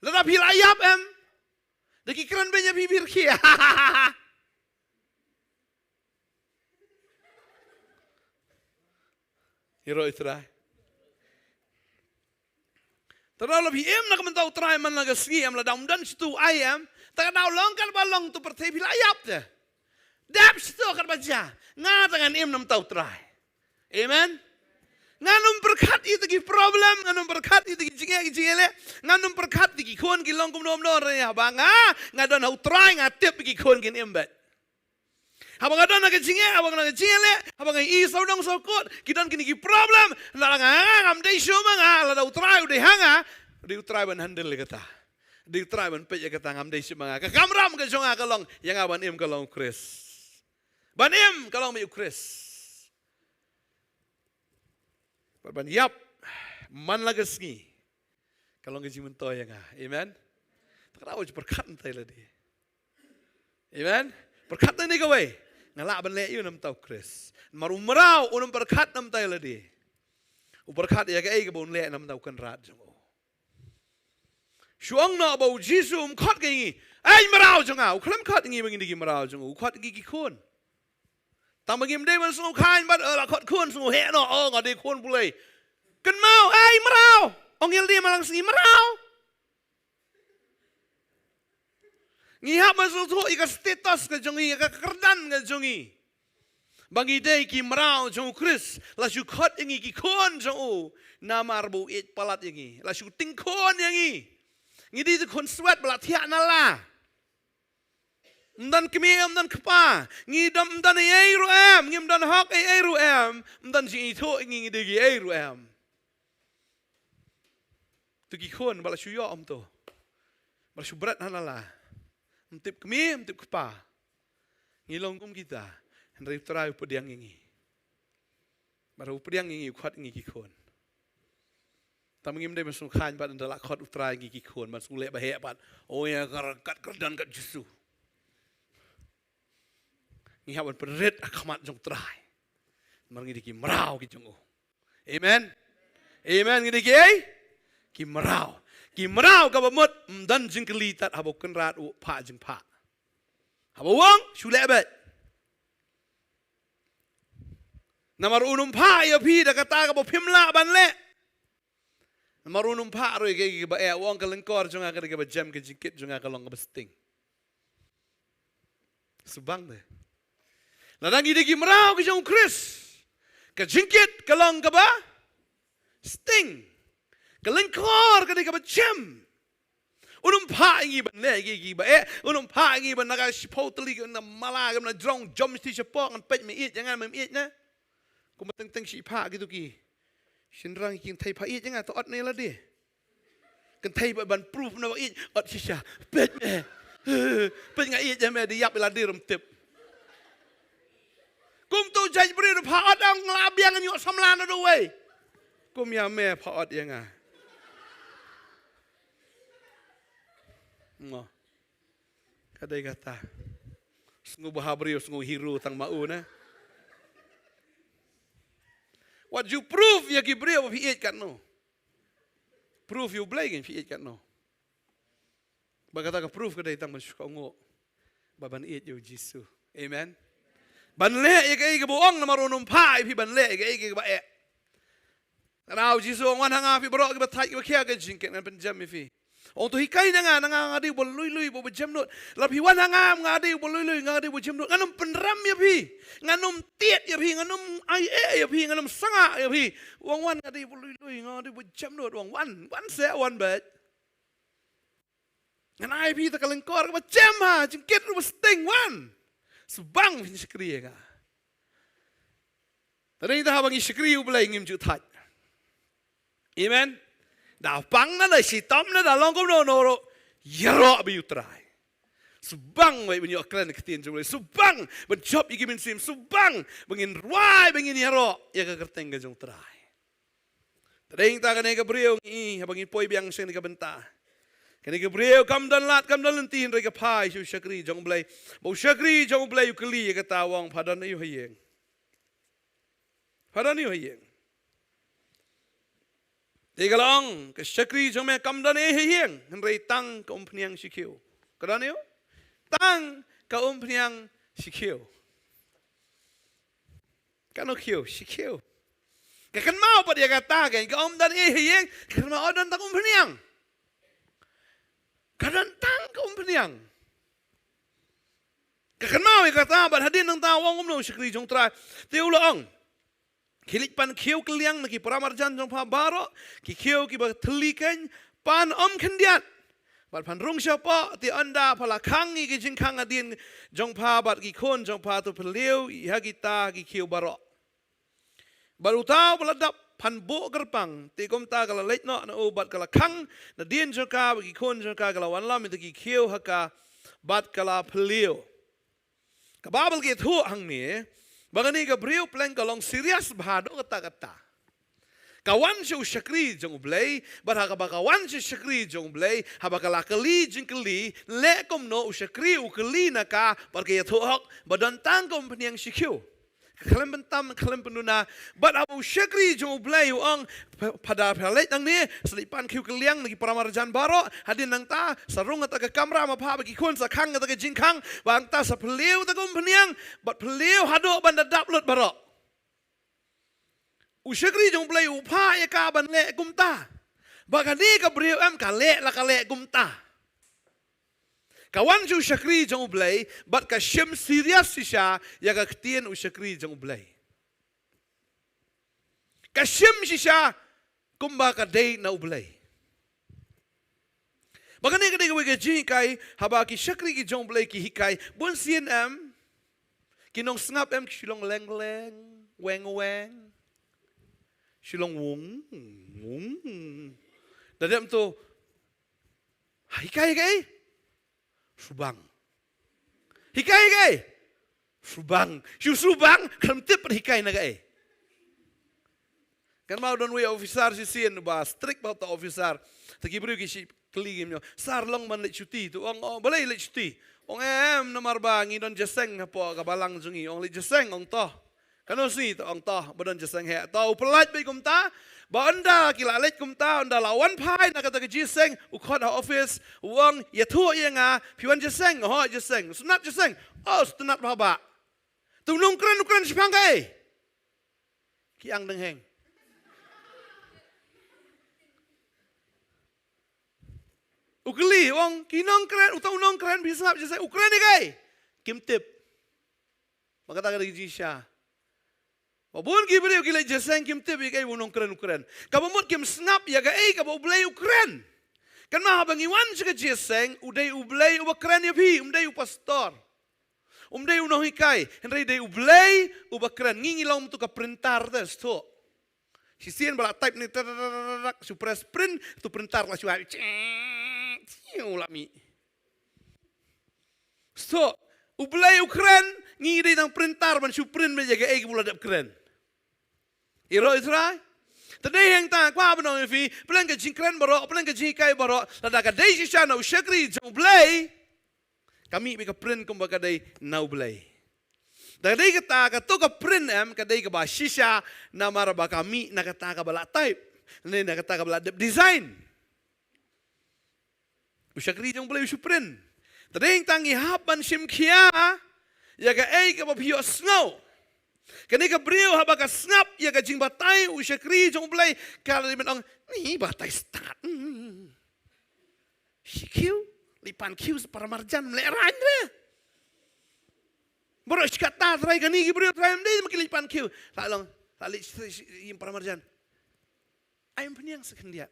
Lada phi la ïap em. Da ki kren beiñ ïa phi, phi rkhie. Ïaroh ïa u Trai. Te lada phi im na ka bynta u Trai man la ka sngi em, lada ym don shuh tu ai em. Te ka daw long katba long tu pyrthei, phi la ïap te. Dep shuh tu katba jia. Nga te ngan im na ka bynta u Trai. Amen. Ngan ym pyrkhat ïa kita ki problem, ngan ym pyrkhat ïa kita ki jingeh, ki jingeh leh, ngan ym pyrkhat ïa ki khun ki long kumno kumno, hynrei haba nga, nga don ha u Trai, nga tip ïa ki khun kin im beit. Haba nga don ha ka jingeh, haba nga don ha ka jingeh leh, haba nga ïohi sawdong sawkut ki don kine ki problem, lada nga, nga ngam dei shuh ma nga, lada u Trai u dei ha nga, u dei u Trai ban handle ïa kata. U dei u Trai ban peit ïa kata, ngam dei shuh ma nga. Ka kamram ka jong nga ka long, ïa nga ban im ka long u Khrist. Ban im ka long beit u Khrist. Bad ban ïap man la ka sngi ka long ka jingmyntoi ïa nga. Amen. Te ka daw pyrkhat ïa lade. Amen. Pyrkhat ïa kane kawei. Nga lah ban leh ïa u na ka bynta u Khrist. Namar u mraw um pyrkhat na ka bynta lade. U pyrkhat ïa kaei kaba un leh na ka bynta u kynrad jong u. Shu ong noh ba u Jisu um khot ïa ngi, "Ei mraw jong nga." U khlem khot ïa ngi ba ngin dei ki mraw jong u, u khot ïa ngi ki khun. Tang ba ngim dei ban sngewkhlaiñ bad, eh, la khot khun, sngewheh noh, "Oh, nga dei khun Blei." Kynmaw, "Ei mraw." Ong ïa lade man la ka sngi, "Mraw." Ngi hap ban sngewthuh ïa ka status ka jong ngi, ïa ka kyrdan ka jong ngi. Ba ngi dei ki mraw jong u Khrist, la shu khot ïa ngi ki khun jong u, namar ba u ïeit palat ïa ngi, la shu tyngkhun ïa ngi. Ngi dei ki khun swet ba la thiah na la. Ym don kmie, ym don kpa, ngi dom ym don ei ei ruh em, ngim don hok ei ei ruh em, ym don jingithuh ïa ngi, ngi dei ki ei ruh em. Tu ki khun ba la shu ïoh ym tu. Ba la shu bret ha la la. Ym tip kmie, ym tip kpa. Ngi long kum kita. Hynrei u Trai u pdiang ïa ngi. Ba u pdiang ïa ngi, u khot ïa ngi ki khun. Tang ngim dei ban sngewkhlaiñ bad ynda la khot u Trai ïa ngi ki khun, ban sngewleh ba heh bad, "Oh ïa ka ryngkat kyrdan ka Jisu." Ngi hap ban pynrit ha khmat jong u Trai. Namar ngi dei ki mraw ki jong u. Amen. Amen. Ngi dei ki ei? Ki mraw. Ki mraw kaba mut ym don jingkylli tad haba u kynrad u phah jingphah. Haba u ong, "Shu leh beit." Namar un ym phah ïa phi da kata kaba phim lah ban leh. Namar un ym phah ruh ïa kiba eh, u ong, "Ka lyngkor jong nga ka dei kaba jem, ka jingkit jong nga ka long kaba sting." Subang de. Lada ngi dei ki mraw ki jong u Khrist, ka jingkit ka long kaba sting. Ka lyngkor ka dei kaba jem. Un ym phah ïa ngi ban leh ïa kiba eh, un ym phah ïa ngi ban na ka shiphew tylli, na mala, na jrong, jom shi shapoh, ngan peit me ïeit ïa nga, mem ïeit na. Kumba teng teng shi phah kito ki shynrang ki kynthei, phah ïeit ïa nga, to ot ne lade. Kynthei ba ban proof na ba ïeit, ot shisha. Peit me. Peit nga ïeit ïa me, da ïap ïa lade ruh ym tip. Kumto jait briew da phah ot, ong la biang, ngan ïoh samla naduh wei. Kum ïa me phah ot ïa nga. Mo. Ka dei kata. Sngew bha briew, sngew hero tang ma u na. Wat ju proof ïa ki briew ba phi ïeit katno. Proof ïa U Blei kein phi ïeit katno. Ba kata ka proof ka dei tang ban shu kohnguh ba ban ïeit ïa U Jisu. Amen. Ban leh ïa kaei kaba u ong, namar un ym phah ïa phi ban leh ïa kaei kaba eh. Nga ong, Jisu u ong, wan ha nga phi baroh kiba thait kiba khia ka jingkit, ngan pynjem ïa phi. U ong, to hikai na nga, na nga nga dei uba lui lui, uba jemnud. Lada phi wan ha nga, nga dei uba lui lui, nga dei uba jemnud. Ngan ym pynrem ïa phi. Ngan ym tied ïa phi, ngan ym ai eh ïa phi, ngan ym sangah ïa phi. U ong, wan, nga dei uba lui lui, nga dei uba jemnud. U ong, wan, wan seh, wan beit. Ngan ai phi ïa ka lyngkor kaba jem ha jingkit ruh ba sting, wan. Shu bang phin shakri ïa nga. Te dei ta haba ngi shakri ïa U Blei ngim ju thait. Amen. Da pang na da shitom na da long kumno kumno ruh, ïaroh bad U Trai. Shu bang beit ban ïoh kren ïa ka ktien jong U Blei. Shu bang ban jop ïa ki mynsiem. Shu bang ba ngin rwai, ba ngin ïaroh ïa ka kyrteng ka jong U Trai. Te dei ta kane ka briew ngi, haba ngi poi biang sha kane ka bynta. Kane ka briew kam don lad, kam don lynti, hynrei ka phai sha u shakri jong U Blei. Ba u shakri jong U Blei u kylli ïa kata, u ong, pha don aïu ha ïing? Pha don aïu ha ïing? Te ka la ong, ka shakri jong me kam don ei ha ïing, hynrei tang ka umphniang shi khiew. Ka don aïu? Tang ka umphniang shi khiew. Katno khiew? Shi khiew. Ka kynmaw pat ïa kata, ka ong, ka ym don ei ha ïing, ka kynmaw, oh, don tang umphniang. Ka don tang ka umphniang. Ka kynmaw ïa kata, bad hadien nangta u ong kumno u shakri jong U Trai? Te u la ong, khie leit pan khiew kylliang na ki para marjan jong pha baroh, ki khiew kiba thylli keiñ, pan ym khyndiat. Bad phan rung shapoh, te ynda pha la khang ïa ki jingkhang hadien jong pha bad ki khun jong pha, to phylliew ïa kita ki khiew baroh. Bad uta uba la dap phan buh kyrpang, te kumta ka la leit noh na u bad ka la khang nadien jong ka, bad ki khun jong ka ki la wanlam ïa kita ki khiew ha ka, bad ka la phylliew. Ka Baibl ka ïathuh hangne ba kane ka briew pleng ka long serious bha haduh katta katta. Ka wan sha u shakri jong U Blei, bad ha kaba ka wan sha u shakri jong U Blei, haba ka la kylli jingkylli, leh kumno, u shakri u kylli na ka, bad ka ïathuh hok ba don tang ka umphniang shi khiew. Ka khlem pyntam, ka khlem pynduna, bad haba u shakri jong U Blei u ong, pha, pha da pha leit nangne, sa leit pan khiew kylliang na ki para marjan baroh, hadien nangta sa rung kata ka kamra ma pha bad ki khun, sa khang kata ka jingkhang, bad nangta sa phylliew kata ka umphniang, bad phylliew haduh ban da dap lut baroh. U shakri jong U Blei u phah ïa ka ban leh kumta. Bad kane ka briew em, ka leh la ka leh kumta. Ka wan sha u shakri jong U Blei, bad ka shim serious shisha ïa ka ktien u shakri jong U Blei. Ka shim shisha kumba ka dei na U Blei. Bad kane ka dei kawei ka jinghikai, haba ki shakri ki jong U Blei ki hikai, bunsien em, ki nongsngap em, ki shu long leng leng, weng weng, shu long wung, wung. Da dep to, hikai kaei? Shu bang. Hikai kaei? Shu bang. Shu, shu bang, khlem tip pat hikai na kaei. Kan mut don uwei u officer shisien ba strict bha uta u officer. Te ki briew ki shim kylli, ki ong, "Sir, long ban leit shuti?" Te u ong, "Oh, balei leit shuti?" U ong, "Em, namar ba ngi don jingïaseng hapoh ka balang jong ngi." U ong, "Leit jingïaseng?" U ong, "To." "Katno sngi?" Te u ong, "To, ba don jingïaseng heh." To u pyllait beit kumta, bad ynda ki la leit kumta, ynda la wan phai na kata ka jingïaseng, u khot ha office, u ong, "Ïathuh ïa nga, phi wan jingïaseng?" "Hooid, jingïaseng." "Sngewtynnat jingïaseng?" "Oh, sngewtynnat bha bah." "Te u nongkren u kren shaphang kaei?" Ki ang dang heng. U kylli, u ong, "Ki nongkren, uta u nongkren, phi sngap jingïaseng, u kren ïa kaei?" "Kim tip." Bad kata ka dei ka jingshisha. Bad bun ki briew ki leit jingïaseng, kim tip ïa kaei ba u nongkren u kren. Kaba mut kim sngap ïa kaei kaba U Blei u kren. Kan mut haba ngi wan sha ka jingïaseng, u dei U Blei uba kren ïa phi, um dei u pastor. Um dei u nonghikai, hynrei dei U Blei uba kren. Ngi, ngi long uto u printer te, sngewthuh. Shisien ba la type ne, tak, tak, tak, tak, tak, shu press print, uto u printer la shu ai, ching, ching, u la mih. Sngewthuh, U Blei u kren, ngi dei tang printer ban shu print beit ïa kaei kaba u la dep kren. Ïaroh ïa U Trai? Te dei hangta, kwah ban ong ïa phi, pleng ka jingkren baroh, pleng ka jinghikai baroh, lada ka dei shisha na u shakri jong U Blei, ka mih beit ka print kumba ka dei na U Blei. Ta dei kata, kato ka print em, ka dei kaba shisha, namar ba ka mih na kata kaba la type. Ne na kata kaba la dep design. U shakri jong U Blei u shu print. Ta dei tang ngi hap ban shim khia ïa kaei kaba phi ïohsngew. Kane ka briew haba ka sngap ïa ka jingbatai u shakri jong U Blei, ka la dei ban ong, ni batai stad. Hmm. Shi khiew, leit pan khiew sa para marjan, leh rang re. Baroh shi katta trai kane ki briew trai ym dei ma ki leit pan khiew. La long, la leit shi, shi, ïing para marjan. Ai ym pynïang sa khyndiat.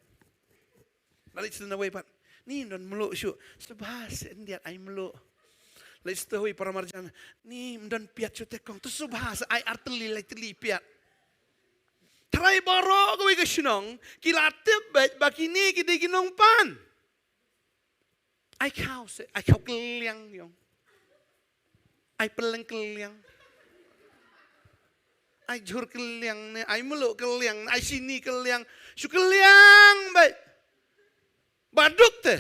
La leit sha nawei pat. Ni ym don mluh shuh. Sngewbha sa khyndiat ai mluh. Leit sha tawei para marjan. Ni ym don piat shuh te kong. To sngewbha sa ai ar tylli lai tylli piat. Trai baroh kawei ka shnong ki la tip beit ba kine ki dei ki nongpan. Ai khaw se, ai khaw kylliang ïong. Ai pylleng kylliang. Ai jhur kylliang ne, ai mluh kylliang, ai shini kylliang. Shu kylliang beit. Ba duk te.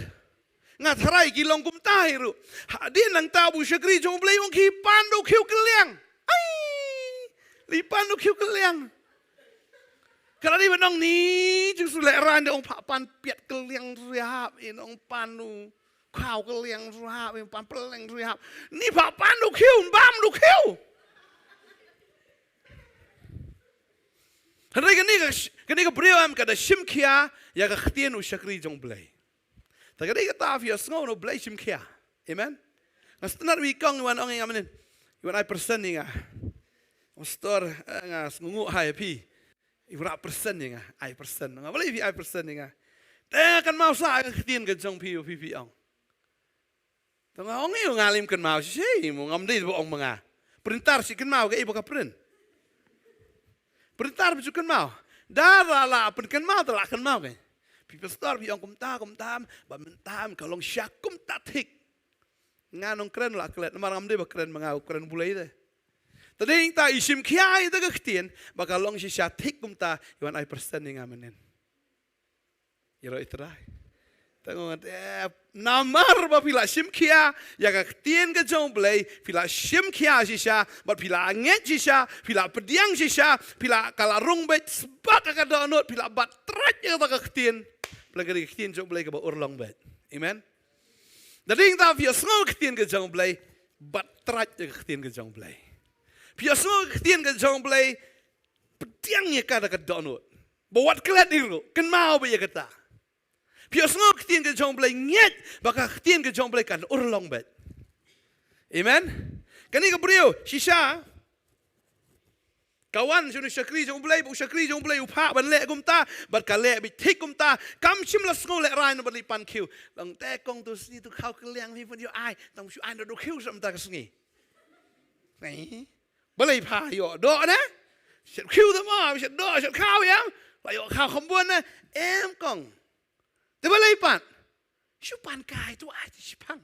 Nga tharai ki long kumta hi ruh. Hadien nangta ba u shakri jong U Blei u ong khie pan u khiew kylliang. Ai. Leit pan u khiew kylliang. Ka la dei ban ong ni, jong shu leh rang de ong phah pan piat kylliang riap, in ong pan u khaw kylliang riap, in pan pylleng riap. Ni phah pan u khiew, bam u khiew. Hynrei kane ka, kane ka briew em ka da shim khia ïa ka ktien u shakri jong U Blei. Ta ka dei kata phi ïohsngew na U Blei shim khia. Amen. Nga sngewtynnat wi kong i wan ong ïa nga mynnin. I wan ai persen ïa nga. Pastor, eh, nga sngewnguh ha ïa phi. I wanrah persen ïa nga. Ai persen. Nga, balei phi ai persen ïa nga? Te nga kynmaw sa ka ktien ka jong phi, phi, phi ong. Te nga ong ïa u, nga lym kynmaw shisha mo, ngam dei ba ong ma nga. Printer shi kynmaw kaei ba ka print. Printer ba ju kynmaw. Da la la pynkynmaw, da la kynmaw ka. Phi pastor phi ong kumta, kumta, ba mynta ka long shisha kumta thik. Nga nongkren la klet, namar ngam dei ba kren ma nga, u kren U Blei te. Ta dei ta i shim khia ïa ka ktien ba ka long shisha thik kumta, i wan ai persen ïa nga mynnin. Ïaroh i Trai. Te nga ong, eh, namar ba phi la shim khia ïa ka ktien ka jong U Blei, phi la shim khia shisha, bad phi la ngeit shisha, phi la pdiang shisha, phi la, ka la rung beit sbak ka dohnud, phi la bat trait ïa ka ktien. Phi la, ka ktien jong U Blei kaba urlong beit. Amen. Da dei ta phi ïohsngew ka ktien ka jong U Blei, bat trait ïa ka ktien ka jong U Blei. Phi ïohsngew ka ktien ka jong U Blei, pdiang ïa ka da ka dohnud. Ba wat klet hi ruh, kynmaw beit ïa kata. Phi ïohsngew ka ktien ka jong U Blei, ngeit ba ka ktien ka jong U Blei kan urlong beit. Amen. Kane ka briew shisha ka wan sha une u shakri jong U Blei, ba u shakri jong U Blei u phah ban leh kumta, bad ka leh beit thik kumta, kam shym la sngew lehrain ban leit pan khiew. Long te kong tu sngi tu khaw kylliang phi pynïoh ai, tang shu ai da u khiew sa mynta ka sngi. Balei pha ïoh doh ne? Shet khiew te mo, shet doh, shet khaw ïa. La ïoh khaw kham bun ne? Em kong. Te balei pat? Shu pan kai tu ai te shipang.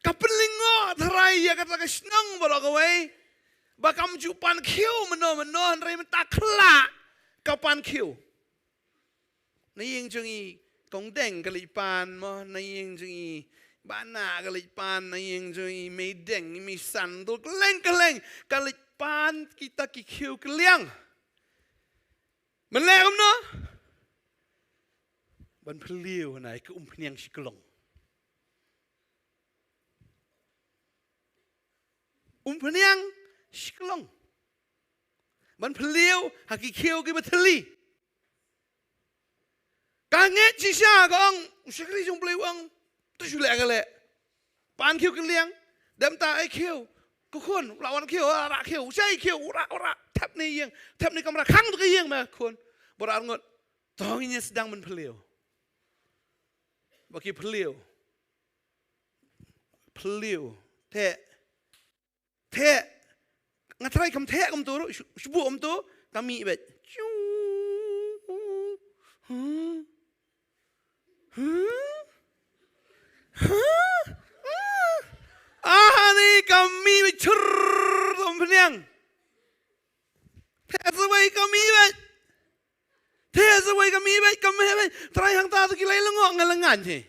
Ka pynlyngngoh tharai ïa kata ka shnong baroh kawei. Ba kam ju pan khiew mynno mynno hynrei mynta khlah ka pan khiew. Na ïing jong i kong Deng ka leit pan mo, na ïing jong i Bana ka leit pan, na ïing jong i Mei Deng, i Mei San, to kylleng kylleng ka leit pan kita ki khiew kylliang. Mynta kumno? Ban phylliew na i ka umphniang shi klong. Umphniang shi klong. Ban phylliew ha ki khiew kiba thylli. Ka ngeit shisha ka ong, u shakri jong u Blei u ong, to shu leh ka leh. Pan khiew kylliang, dem ta ai khiew. Ka khun, u la wan khiew, u la rah khiew, u shai khiew, u rah, u rah, thep ne ïing, thep ne kamra, khang to ka ïing me khun. Bor ar ngut, to ngin ïa sdang ban phylliew. Ba ki phylliew. Phylliew, te Theh. Nga tharai kam theh kumto ruh, shu, shu buh kumto, ka mih beit. Chu. Huh? Huh? Huh? Ah, ni ka mih beit chur, to umphniang. Theh sa wei ka mih beit. Theh sa wei ka mih beit, ka mih beit. Tharai hangta to ki lai lyngngoh nga la ngan hi.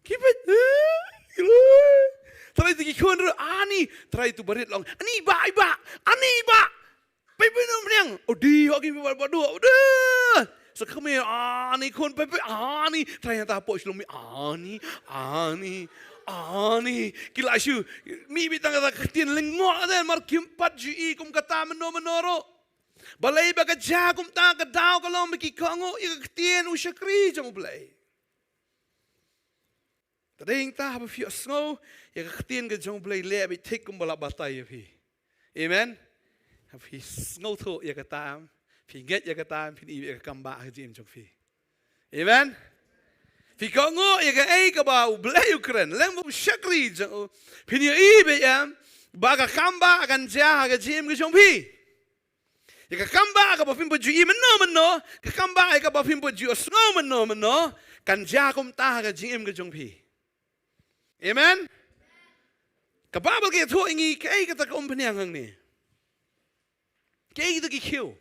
Ki beit, eh, ki lai. Trai tu ki khun ruh, ani, trai tu barit long. Ani ba, ai ba, ani ba. Pei pei num niang. Odi, hoki pei ba, ba dua, udah. Sa kami, ani khun, pei pei, ani. Trai ta po shlong mi, ani, ani, ani. Ki la shu, mi bi tang kata ktien lyngngoh kata, mar kim pat ju i kum kata mynno mynno ruh. Balei ba ka jia kumta, ka daw ka long ba ki kohnguh ïa ka ktien u shakri jong U Blei. Te dei nangta haba phi ïohsngew ïa ka ktien ka jong U Blei, leh beit thik kumba la batai ïa phi. Amen. Haba phi sngewthuh ïa kata, phi ngeit ïa kata, phin ïoh ïa ka kam bah ha ka jingim jong phi. Amen. Phi kohnguh ïa kaei kaba U Blei u kren, lem bad u shakri jong u, phin ïohi beit em ba ka kam bah kan jia ha ka jingim ka jong phi. Ïa ka kam bah kaba phim pat ju i mynno mynno, ka kam bah ïa kaba phim pat ju ïohsngew mynno mynno, kan jia kumta ha ka jingim ka jong phi. Amen. Ka Baibl ka ïathuh ïa ngi kaei kata ka umphniang hangne. Kaei kata ki khiew.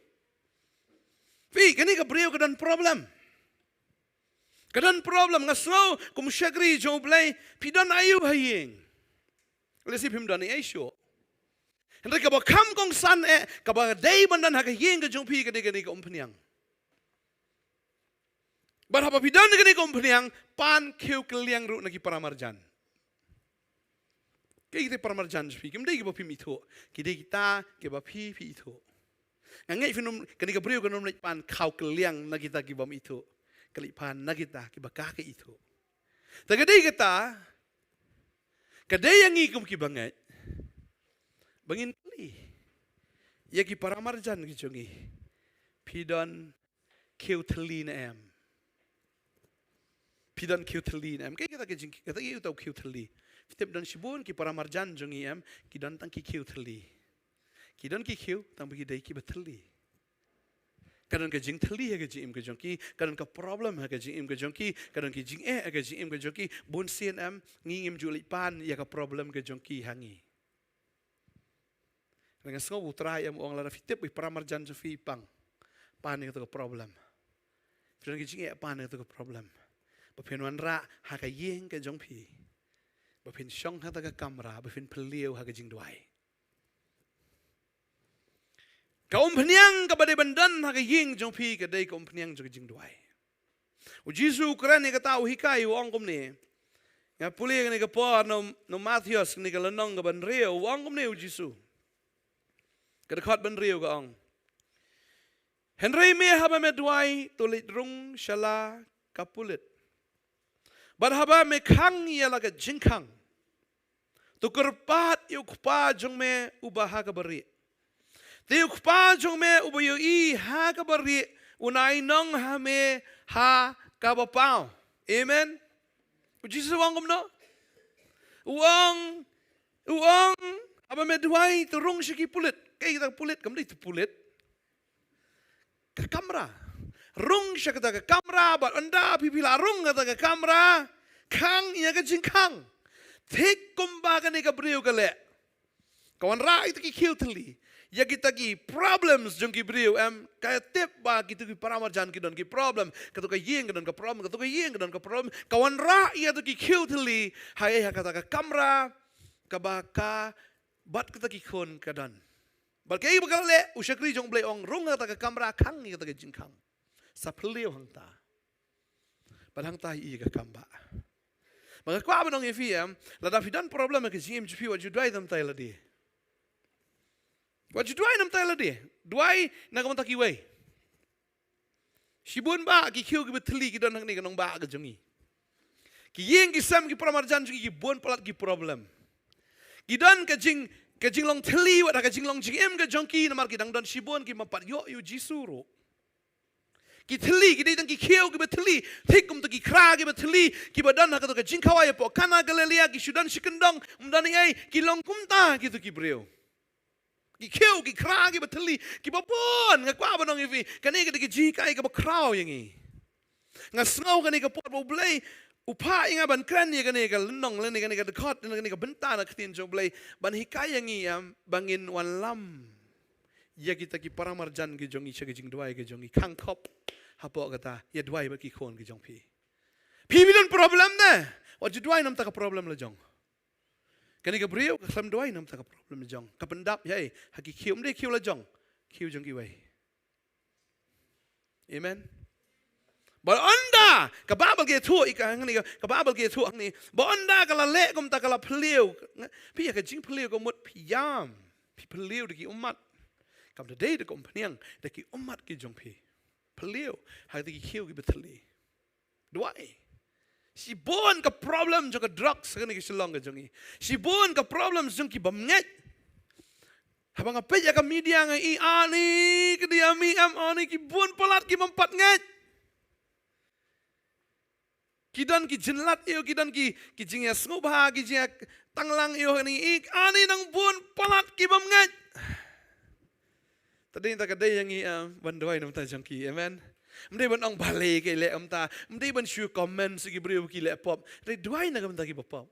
Phi, kane ka briew ka don problem. Ka don problem, nga sngew kum shakri jong U Blei, phi don aïu ha ïing. Lehse phim don ei ei shuh. Hynrei kaba kham kongsan eh, kaba dei ban don ha ka ïing ka jong phi ka dei kane ka umphniang. Bad haba phi don kane ka umphniang, pan khiew kylliang ruh na ki paramarjan. Ki dei paramarjan jong phi, kim dei kiba phim ithuh, ki dei kita kiba phi, phi ithuh. Nga ngeit phin ym, kane ka briew kan ym leit pan khaw kylliang na kita kibym ithuh. Ka leit pan na kita kiba ka ka ithuh. Te ka dei kata, ka dei ïa ngi kum kiba ngeit ba ngin kylli ïa ki paramarjan ki jong ngi. Phi don khiew thylli ne em? Phi don khiew thylli ne em? Kaei kata ka jing, kata kaei uta u khiew thylli? Phi tip don shibun ki paramarjan jong ngi em, ki don tang ki khiew thylli. Ki don ki khiew tang ba ki dei kiba thylli. Ka don ka jingthylli ha ka jingim ka jong ki, ka don ka problem ha ka jingim ka jong ki, ka don ki jingeh ha ka jingim ka jong ki. Bun sien em, ngi ngim ju leit pan ïa ka problem ka jong ki ha ngi. Nga sngew ba U Trai em u ong lada phi tip ba i paramarjan jong phi i pang, pan ïa kato ka problem. Phi don ki jingeh, pan ïa kato ka problem. Ba phin wanrah ha ka ïing ka jong phi. Ba phin shong ha kata ka kamra, ba phin phylliew ha ka jingduwai. Ka umphniang kaba dei ban don ha ka ïing jong phi ka dei ka umphniang jong ka jingduwai. U Jisu u kren ïa kata, u hikai, u ong kumne. Nga pule kane ka por na u, na u Mathaios, kane ka lynnong kaba hynriew, u ong kumne u Jisu. Ka dkhot ba hynriew ka ong: Hynrei me, haba me duwai, to leit rung sha la ka pulit. Bad haba me khang ïa la ka jingkhang, to kyrpad ïa u Kpa jong me uba ha kaba rieh. Te u Kpa jong me uba ïohi ha kaba rieh un ai nong ha me ha kaba paw. Amen. U Jisu u ong kumno? U ong, u ong, haba me duwai, to rung sha ki pulit. Kaei kata ka pulit? Kam dei tu pulit. Ka kamra. Rung sha kata ka kamra, bad ynda phi, phi la rung kata ka kamra, khang ïa ka jingkhang. Thik kumba kane ka briew ka leh. Ka wanrah ïa kita ki khiew thylli ïa kita ki problems jong ki briew em, ka tip ba kito ki paramarjan ki don ki problem, kato ka ïing ka don ka problem, kato ka ïing ka don ka problem. Ka wanrah ïa kito ki khiew thylli ha, ha kata ka kamra kaba ka bad kita ki khun ka don. Bad kaei ba ka la leh, u shakri jong U Blei u ong, rung ha kata ka kamra, khang ïa kata ka jingkhang. Sa phylliew hangta. Bad hangta i ka kam bah. Ba nga kwah ban ong ïa phi em, lada phi don problem ha ka jingim jong phi, wat ju duwai na bynta ïa lade. Wat ju duwai na bynta ïa lade. Duwai na ka bynta kiwei. Shibun bah ki khiew kiba thylli ki don hangne ka nongbah ka jong ngi. Ki ïing ki sem, ki paramarjan jong ngi ki bun palat ki problem. Ki don ka jing, ka jinglong thylli wat ha ka jinglong jingim ka jong ki, namar ki dang don shibun kiba ym pat ïoh ïa u Jisu ruh. Ki thylli, ki dei tang ki khiew kiba thylli, thik kum tu ki khra kiba thylli kiba don ha kato ka jingkhawai hapoh Kana Galilea, ki shu don shi kyndong, ym don ei ei, ki long kumta kito ki briew. Ki khiew, ki khra kiba thylli, kiba bun. Nga kwah ban ong ïa phi, kane ka dei ka jinghikai kaba khraw ïa ngi. Nga sngew kane ka por ba U Blei u phah ïa nga ban kren ïa kane ka lynnong, lane kane ka dkhot, lane kane ka bynta na ka ktien jong U Blei, ban hikai ïa ngi em, ba ngin wanlam ïa kita ki paramarjan ki jong ngi sha ka jingduwai ka jong ngi. Khang khop hapoh kata, ïa duwai bad ki khun ki jong phi. Phi, phi don problem ne? Wat ju duwai na bynta ka problem la jong. Kane ka briew ka khlem duwai namar ka problem jong. Ka pyndap ïa i ha ki khiew, ym dei khiew la jong, khiew jong kiwei. Amen. Ba ynda ka Baibl ka ïathuh ïa ka hangne, ka Baibl ka ïathuh hangne, ba ynda ka la leh kumta, ka la phylliew. Phi ïa ka jingphylliew ka mut phi ïam, phi phylliew da ki ummat. Kam da dei da ka umphniang, da ki ummat ki jong phi. Phylliew ha kata ki khiew kiba thylli. Duwai. Shibun ka problem jong ka drugs ha kane ka Shillong ka jong i. Shibun ka problem jong ki bym ngeit. Haba nga peit ïa ka media nga i, ani ka dei ami em, ani ki bun palat ki bym pat ngeit. Ki don ki jinglat ïa u, ki don ki, ki jingïasngewbha, ki jingïatanglang ïa u, ani i, ani nang bun palat ki bym ngeit. Te dei ta ka dei ïa ngi, ah, ban duwai na ka bynta jong ki. Amen. Ym dei ban ong balei ki leh kumta. Ym dei ban shu comment sha ki briew ki leh pop. Te dei duwai na ka bynta kiba pop.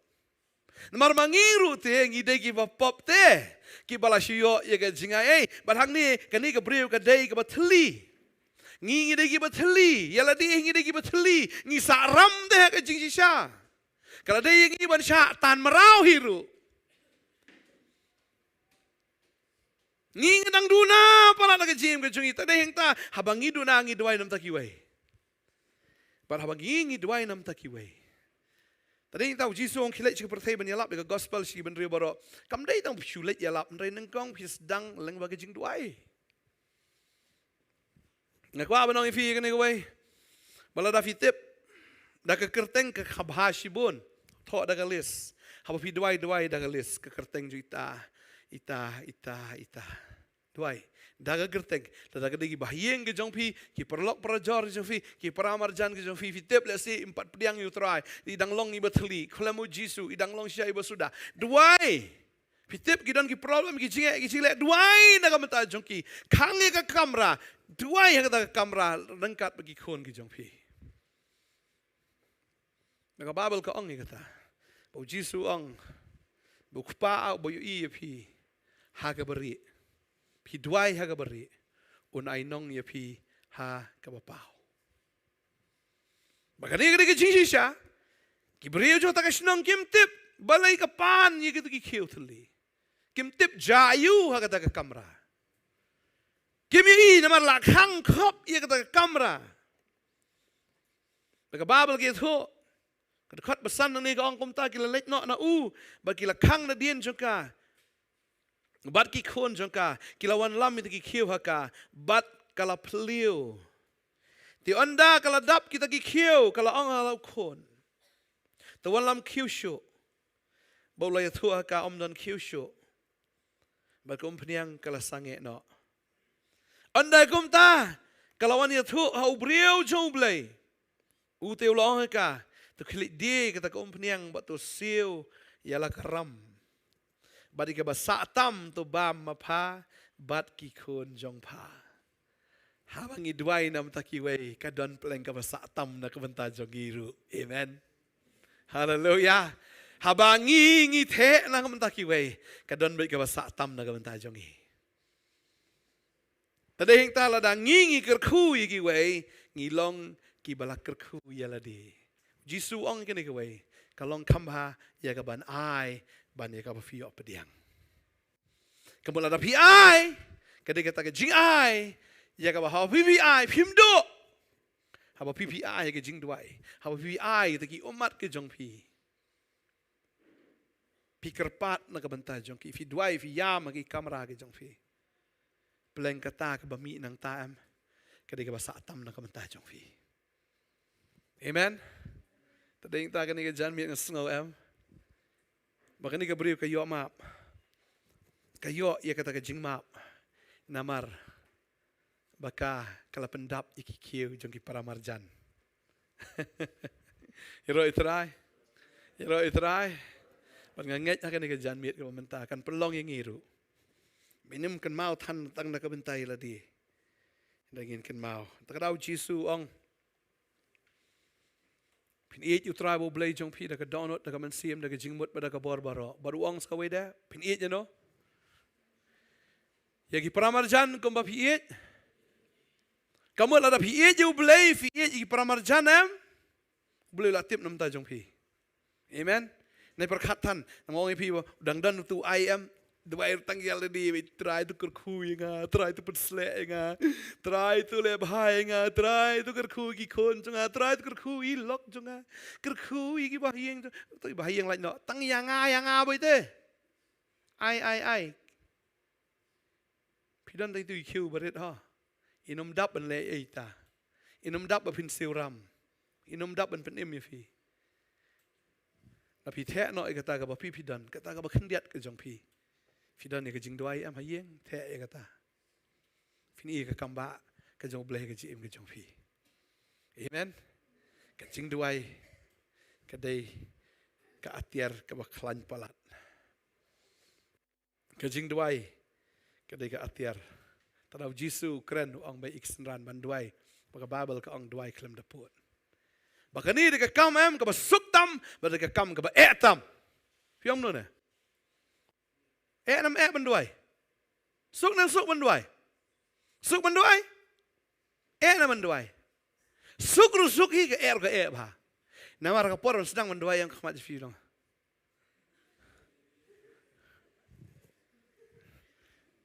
Namar ma ngi ruh te ngi dei kiba pop te. Kiba la shu ïoh ïa ka jingai ei. Bad hangne kane ka briew ka dei kaba thylli. Ngi ngi dei kiba thylli. Ïa lade ngi dei kiba thylli. Ngi sah ram te ha ka jingshisha. Ka la dei ïa ngi ban shah tan mraw hi ruh. Ngi ngi dang duna palat na ka jingim ka jong ngi, te dei hangta haba ngi duna ngi duwai namar kiwei. Bad haba ngi ngi duwai namar kiwei. Te dei hangta u Jisu u ong khie leit sha ka pyrthei ban ïalap ïa ka gospel sha ki bynriew baroh. Kam dei tang phi shu leit ïalap, hynrei nyngkong phi sdang lyngba ka jingduwai. Nga kwah ban ong ïa phi kane kawei. Ba lada phi tip da ka kyrteng ka kaba bha shibun, thoh da ka list. Haba phi duwai, duwai da ka list, ka kyrteng jong ita, ita, ita, ita. Duwai da ka kyrteng. Lada ka dei ki bahaïing ki jong phi, ki paralok parajor ki jong phi, ki paramarjan ki jong phi, phi tip lehse ym pat pdiang ïa u Trai, i dang long iba thylli, khlem u Jisu i dang long shisha iba suda. Duwai. Phi tip ki don ki problem, ki jingeh, ki jingleh, duwai na ka bynta jong ki. Khang ïa ka kamra, duwai ha kata ka kamra ryngkat bad ki khun ki jong phi. Na ka Baibl ka ong ïa kata. Ba u Jisu u ong, ba u Kpa u ba ïohi ïa phi ha kaba rieh. Phi duwai ha kaba rieh, un ai nong ïa phi ha kaba paw. Ba kane ka dei ka jingshisha. Ki briew jong kata ka shnong kim tip balei ka pan ïa kito ki khiew thylli. Kim tip jia aiu ha kata ka kamra. Kim ïohi namar la khang khop ïa kata ka kamra. Ba ka Baibl ka ïathuh, ka dkhot ba san nangne ka ong kumta, ki la leit noh na u bad ki la khang nadien jong ka bad ki khun jong ka, ki la wanlam ïa kita ki khiew ha ka, bad ka la phylliew. Te ynda ka la dap kita ki khiew, ka la ong ha u khun, to wanlam khiew shuh. Ba u la ïathuh ha ka, ym don khiew shuh. Bad ka umphniang ka la sangeh noh. Ynda kumta ka la wan ïathuh ha u briew jong U Blei. U te u la ong ha ka, to khie leit die kata ka umphniang bad to siew ïa la ka ram. Bad ïa kaba sah tam to bam ma pha bad ki khun jong pha. Haba ngi duwai na ka bynta kiwei, ka don pleng kaba sah tam na ka bynta jong ngi ruh. Amen. Haleluya. Haba ngi ngi theh na ka bynta kiwei, ka don beit kaba sah tam na ka bynta jong ngi. Te dei hangta lada ngi ngi kyrkhu ïa kiwei, ngi long kiba la kyrkhu ïa lade. Jisu u ong kane kawei, ka long kham bha ïa kaban ai ban ïa kaba phi ïoh pdiang. Ka mut lada phi ai, ka dei kata ka jingai ïa kaba haba phi phi ai phim duh. Haba phi phi ai ïa ka jingduwai, haba phi phi ai ïa kita ki ummat ki jong phi, phi kyrpad na ka bynta jong ki, phi duwai, phi ïam ha ki kamra ki jong phi. Pleng kata kaba mih nangta em, ka dei kaba sah tam na ka bynta jong phi. Amen. Te dei hangta kane ka janmiet nga sngew em, ba kane ka briew ka ïoh map. Ka ïoh ïa kata ka jingmap. Namar ba ka, ka la pyndap ïa ki khiew jong ki paramarjan. Ïaroh ïa u Trai. Ïaroh ïa u Trai. Bad nga ngeit ha kane ka janmiet kaba mynta kan pynlong ïa ngi ruh. Ba ngim kynmaw than tang na ka bynta ïa lade. Hynrei ngin kynmaw. Te ka daw Jisu u ong, phin ïeit ïa u Trai ba U Blei jong phi da ka dohnud, da ka mynsiem, da ka jingmut bad da ka bor baroh. Bad u ong sa kawei de, phin ïeit ïa no? Ïa ki paramarjan kumba phi ïeit. Ka mut lada phi ïeit ïa U Blei, phi ïeit ïa ki paramarjan em, U Blei u la tip na ka bynta jong phi. Amen. Nai pyrkhat than, nga ong ïa phi ba dang don utu ai em, duwai tang ïa lade, Trai to kyrkhu ïa nga, Trai to pynshlur ïa nga, Trai to leh bha ïa nga, Trai to kyrkhu ïa ki khun jong nga, Trai to kyrkhu ïa i lok jong nga, kyrkhu ïa ki bahaïing jong, to i bahaïing lait noh, tang ïa nga, ïa nga beit te. Ai, ai, ai. Phi don tang itu i khiew barit ha. Ym dap ban leh ei ta. Ym dap ba phin siew ram. Ym dap ban pynim ïa phi. La phi theh noh ïa kata kaba phi phi don, kata kaba khyndiat ka jong phi. Phi don ïa ka jingduwai em ha ïing, theh ïa kata. Phin ïohi ka kam ba ka jong U Blei ka jingim ka jong phi. Amen. Ka jingduwai ka dei ka atiar kaba khlaiñ palat. Ka jingduwai ka dei ka atiar. Tang da U Jisu u kren u ong ba ïa ki synran ban duwai. Ba ka Baibl ka ong duwai khlem da pud. Ba kane dei ka kam em kaba suk tam, ba dei ka kam kaba eh tam. Phi ong no ne? Eh nam eh ban duwai. Suk nam suk ban duwai. Suk ban duwai. Eh nam ban duwai. Suk ruh suk hi, ka eh ruh ka eh bha. Namar ka por ban sdang ban duwai ïa ka khmat jong phi long.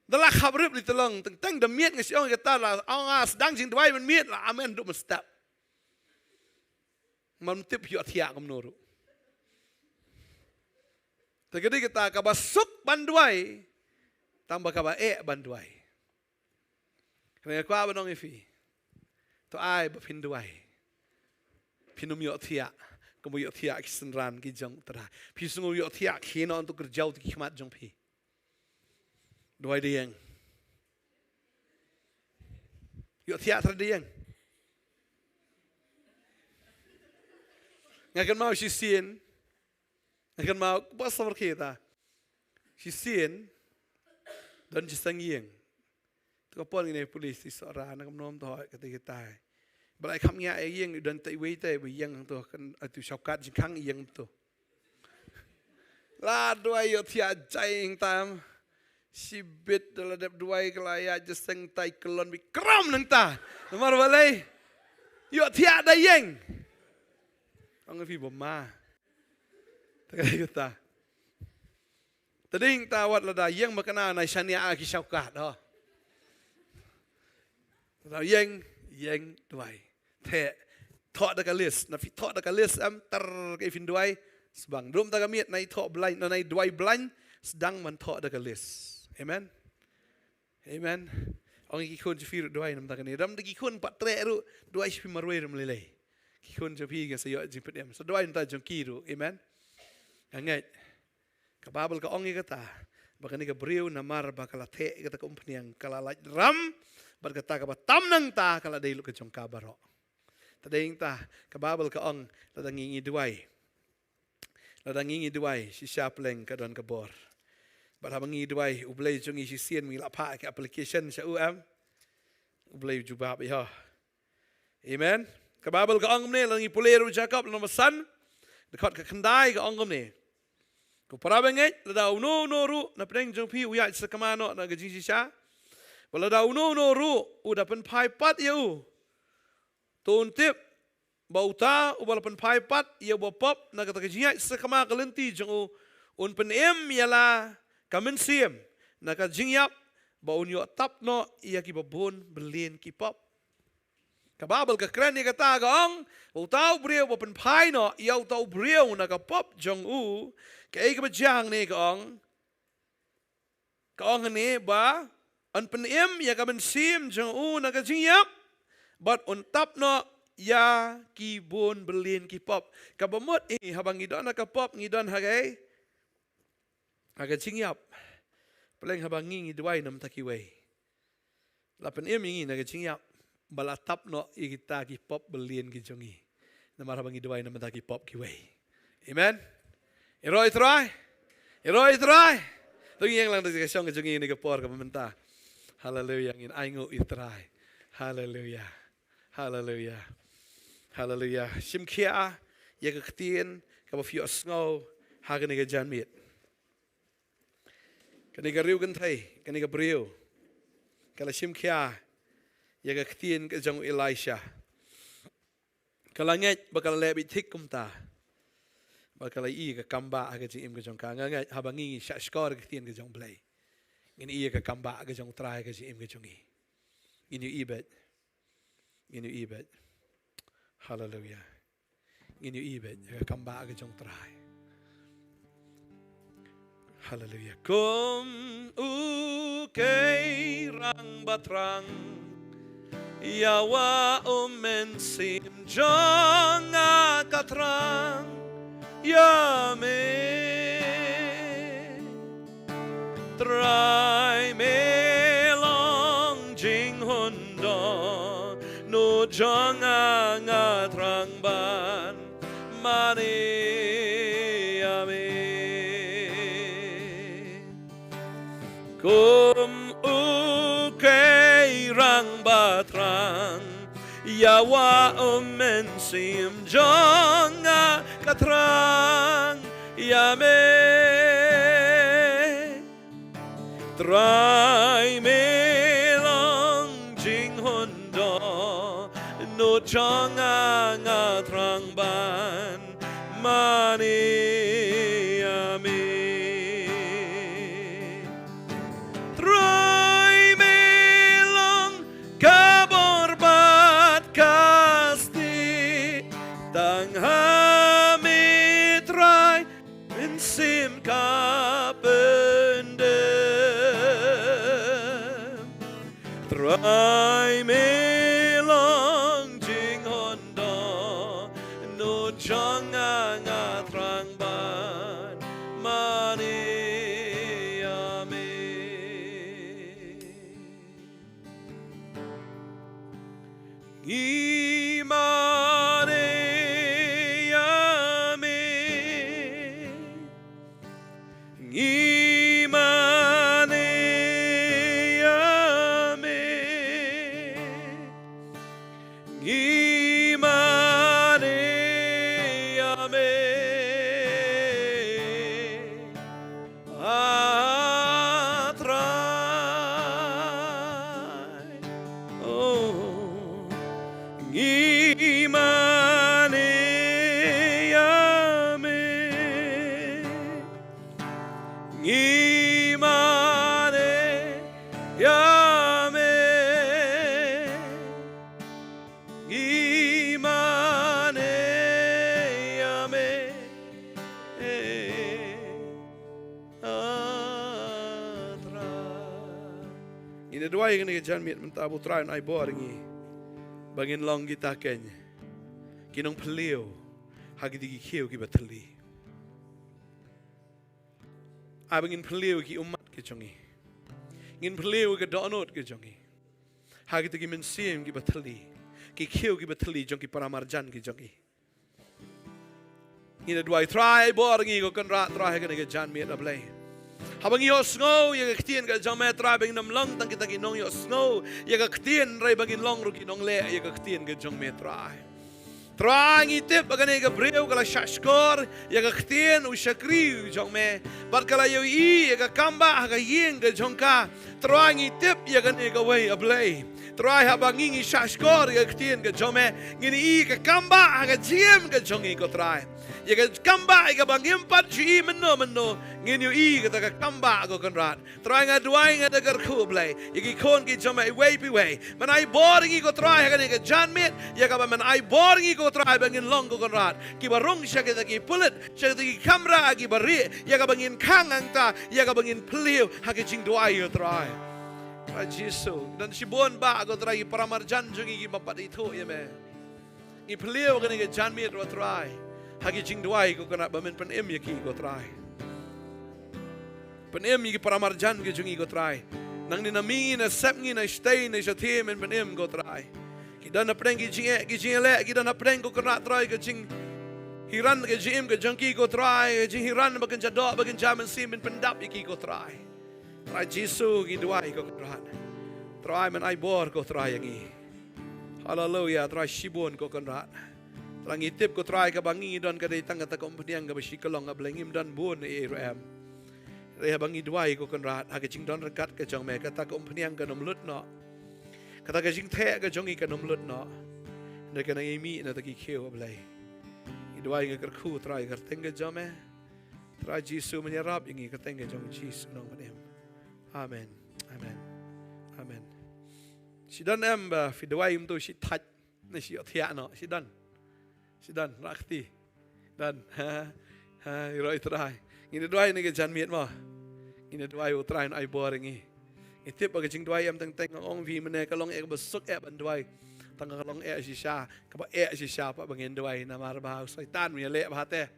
Da la khap rip li te long, teng teng da miet nga shu ong ïa kata la, ong nga sdang jingduwai ban miet la, amen, duk mynstep. Ngam tip ïohthiah kumno ruh. Te ka dei kata kaba suk ban duwai, tang ba kaba eh ban duwai. Kane nga kwah ban ong ïa phi. To ai ba phin duwai. Phin ym ïohthiah, kumba ïohthiah ki synran ki jong U Trai. Phi sngew ïohthiah, khie noh to kyrjaw to ki khmat jong phi. Duwai da ïeng. Ïohthiah trai da ïeng. Nga kynmaw shisien. Nga kynmaw ba sawar khie ta. Shisien. Don jingïaseng ïing. To ka por ngin ïa police i Sohra na kam nom to hoi kata kitai. Ba lai kham ngia ïa ïing, don tai wei tai ba ïeng to kan atu shawkat jingkhang ïeng to. La duwai ïohthiah jai ïing tam. Shibit da la dep duwai ka la ïa jingïaseng tai kyllon bikram nangta. Namar balei? Ïohthiah da ïeng. Ong phi ba ma. Ta ka ïa ta. Ta ding ta wat lada ïeng ma kane nai shaniah ki shawkat, oh. Lada ïeng, ïeng duwai. Te, thoh da ka list. Na phi thoh da ka list em, tar ka phin duwai. Sbang. Dum ta ka miet, nai thoh blind, na nai duwai blind. Sdang man thoh da ka list. Amen. Amen. Ong ki khun jong phi ruh duwai namar kane. Dam da ki khun pat treh ruh duwai sha phi marwei ruh lei lei. Ki khun jong phi ki sa ïoh jingpynim. Sa duwai namar jong ki ruh. Amen. Nga ngeit. Ka Baibl ka ong ïa kata. Ba kane ka briew namar ba ka la theh ïa kata ka umphniang ka la lait ram. Bad kata kaba tam nangta ka la dei lut ka jong ka baroh. Ta dei ta ka Baibl ka ong lada ngi ngi duwai. Lada ngi ngi duwai, shisha pleng ka don ka bor. Bad haba ngi duwai, U Blei jong ngi shisien ngi la phah ka application sha u em. U Blei u jubab ïa. Amen. Ka Baibl ka ong kumne, lada ngi pule ruh Jakob lynnong ba san. Dkhot ka khyndai ka ong kumne. Ko para bangeit, lada uno uno ruh na pdeng jong phi u ïaid sakma noh na ka jingshisha. Bad lada uno uno ruh u da pynphai pat ïa u. To un tip ba uta uba la pynphai pat ïa uba pop na kata ka jingïaid sakma ka lynti jong u, un pynim ïa la ka mynsiem na ka jingïap, ba un ïoh tap noh ïa kiba bun bylliñ ki pop. Ka Baibl ka kren ïa kata ka ong, uta u briew uba pynphai noh ïa uta u briew na ka pop jong u, kaei kaba jia hangne ka ong, ka ong hangne ba un pynim ïa ka mynsiem jong u na ka jingïap, bad un tap noh ïa ki bun bylliñ ki pop. Kaba mut hi haba ngi don ha ka pop ngi don ha kaei? Ha ka jingïap. Pleng haba ngi ngi duwai namar kiwei. La pynim ïa ngi na ka jingïap. Ba la tap noh ïa kita ki pop bylliñ ki jong ngi. Namar haba ngi duwai namar ki pop kiwei. Amen. Ïaroh ïa Trai. Ïaroh ïa Trai. To ngin ïeng lang da ka shong ka jong ngi ha kane ka por kaba mynta. Haleluia, ngin ainguh ïa Trai. Haleluia. Haleluia. Haleluia. Shim khia ïa ka ktien kaba phi ïohsngew ha kane ka janmiet. Kane ka riew kynthei, kane ka briew. Ka la shim khia ïa ka ktien ka jong u Elisha. Ka la ngeit ba ka la leh beit thik kumta. Bad ka la ïohi ka kambah ha ka jingim ka jong ka. Nga ngeit haba ngi ngi shahshkor ka ktien ka jong U Blei, ngin ïohi ka kambah ka jong U Trai ha ka jingim ka jong ngi. Ngin ïohi beit. Ngin ïohi beit. Haleluya. Ngin ïohi beit ka kambah ka jong U Trai. Haleluya. Kum u kei rang ba thrang, ïa wah u Mynsiem jong nga ka thrang ïa me. Trai, me long jinghun dohnud jong nga, nga thrang ban mane ïa me. Kum u kei rang ba thrang, ïa wah u Mynsiem jong nga ka thrang ïa me. Trai, me long jinghun dohnud jong nga, nga thrang ban mane ïa me. Trai, me long ka bor bad ka stieh, tang ha me Trai, Mynsiem ka pyndem. Trai, me long jinghun dohnud jong nga, nga thrang ban mane ïa me. Ngi mane ïa me. Ngi mane ïa me. Ngi mane ïa me. Ah, Trai. Oh, ngi mane ïa me. Ngi mane ïa me. Ngi mane ïa me. Ah, Trai. Ngin ïa duwai kane ka janmiet mynta ba U Trai un ai bor ïa ngi ba ngin long kita ki, ki nongphylliew ha kito ki khiew kiba thylli. Ai ba ngin phylliew ki ummat ki jong ngi. Ngin phylliew ka dohnud ki jong ngi ha kito ki mynsiem kiba thylli, ki khiew kiba thylli jong ki paramarjan ki jong ngi. Ngin ïa duwai. Trai, ai bor ïa ngi ko Kynrad Trai ha kane ka janmiet, ah Blei. Haba ngi ïohsngew ïa ka ktien ka jong me Trai, ba ngin ym long tang kita ki nongïohsngew ïa ka ktien, hynrei ba ngin long ruh ki nongleh ïa ka ktien ka jong me Trai. Trai, ngi tip ba kane ka briew ka la shahshkor ïa ka ktien u shakri jong me, bad ka la ïohi ïa ka kambah ha ka ïing ka jong ka. Trai, ngi tip ïa kane kawei, ah Blei. Trai, haba ngi ngi shahshkor ïa ka ktien ka jong me, ngin ïohi ka kambah ha ka jingim ka jong ngi ko Trai. Ïa ka kambah ïa kaba ngim pat ju ïohi mynno mynno, ngin ïohi kata ka kambah ko Kynrad. Trai, nga duwai, nga da kyrkhu Blei ïa ki khun ki jong me iwei pa iwei. Men ai bor ïa ngi ko Trai ha kane ka janmiet, ïa kaba men ai bor ïa ngi ko Trai ba ngin long ko Kynrad kiba rung sha kita ki pulit, sha kita ki kamra kiba rieh, ïa kaba ngin khang hangta, ïa kaba ngin phylliew ha ka jingduwai ko Trai. Trai Jisu, don shibun bah ko Trai ki paramarjan jong ngi ki bym pat ithuh ïa me. Ngi phylliew kane ka janmiet ko Trai ha ki jingduwai ko Kynrad ba men pynim ïa ki ko Trai. Pynim ïa ki paramarjan ki jong ngi ko Trai. Nangne na mihngi, na sepngi, na shatei, na shathie, men pynim ko Trai. Ki don hapdeng ki jingeh ki jingïaleh, ki don hapdeng ko Kynrad Trai ka jinghiran ka jingim ka jong ki ko Trai, ka jinghiran ba kynja doh ba kynja mynsiem, men pyndap ïa ki ko Trai. Trai Jisu ngi duwai ko Kynrad. Trai, men ai bor ko Trai ïa ngi. Haleluya, Trai shibun ko Kynrad. Trai ngi tip ko Trai kaba ngi don ka dei tang kata ka umphniang kaba shi kyllong, ah Blei, ngim don bun ei ei ruh em. Hynrei haba ngi duwai ko Kynrad ha ka jingdon ryngkat ka jong me, kata ka umphniang kan ym lut noh. Kata ka jingtheh ka jong ngi kan ym lut noh. Hynrei kan nang ïa mih na kata ki khiew, ah Blei. Ngi duwai ngi kyrkhu Trai kyrteng ka jong me. Trai Jisu men ïarap ïa ngi kyrteng ka jong Jisu nongpynim. Amen. Amen. Amen. Shi don em ba phi duwai mynta shi thait ne shi ïohthiah noh. Shi don. Shi don, rah kti. Don. Ha. Ha, ïaroh ïa Trai. Ngin ïa duwai ne ka janmiet mo. Ngin ïa duwai u Trai un ai bor ïa ngi. Ngi tip ba ka jingduwai em teng teng, ong phi mynne ka long eh kaba suk eh ban duwai. Tang ka long eh shisha, kaba eh shisha pat ba ngin duwai namar ba u Soitan u ïaleh bha te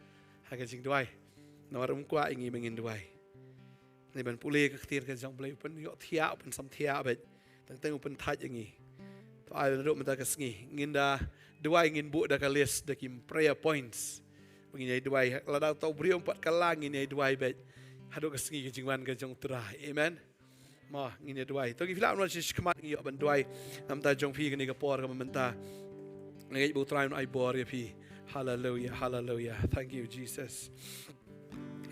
ha ka jingduwai. Namar um kwah ïa ngi ba ngin duwai. Ngi ban pule ka ktien ka jong U Blei, u pynïohthiah, u pynsamthiah beit. Teng teng u pynthait ïa ngi. To ai naduh mynta ka sngi ngin da duwai, ngin buh da ka list da ki prayer points ba ngin ïa duwai. Lada uto u briew um pat kylla, ngin ïa duwai beit haduh ka sngi ka jingwan ka jong U Trai. Amen. Mo, ngin ïa duwai. To ngi phi lah ban wan sha khmat, ngi ïoh ban duwai na ka bynta jong phi kane ka por kaba mynta. Nga ngeit ba U Trai un ai bor ïa phi. Hallelujah, hallelujah. Thank you, Jesus.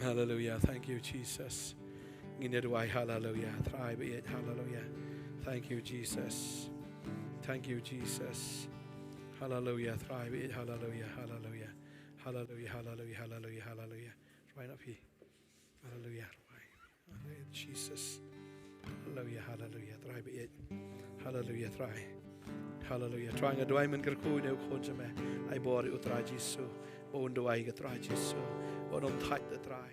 Hallelujah. Thank you, Jesus. Ngin ïa duwai. Hallelujah. Trai ba ïeit. Hallelujah. Thank you, Jesus. Thank you, Jesus. Hallelujah. Trai ba ïeit. Hallelujah. Hallelujah. Hallelujah. Hallelujah. Hallelujah. Hallelujah. Trai na phi. Hallelujah. Trai. Hallelujah, Jesus. Hallelujah. Hallelujah. Trai ba ïeit. Hallelujah. Trai. Hallelujah. Trai, nga duwai men kyrkhu ïa une u khun jong me. Ai bor ïa u Trai Jisu. Ba un duwai ka Trai Jisu. Ba un ym thait da Trai.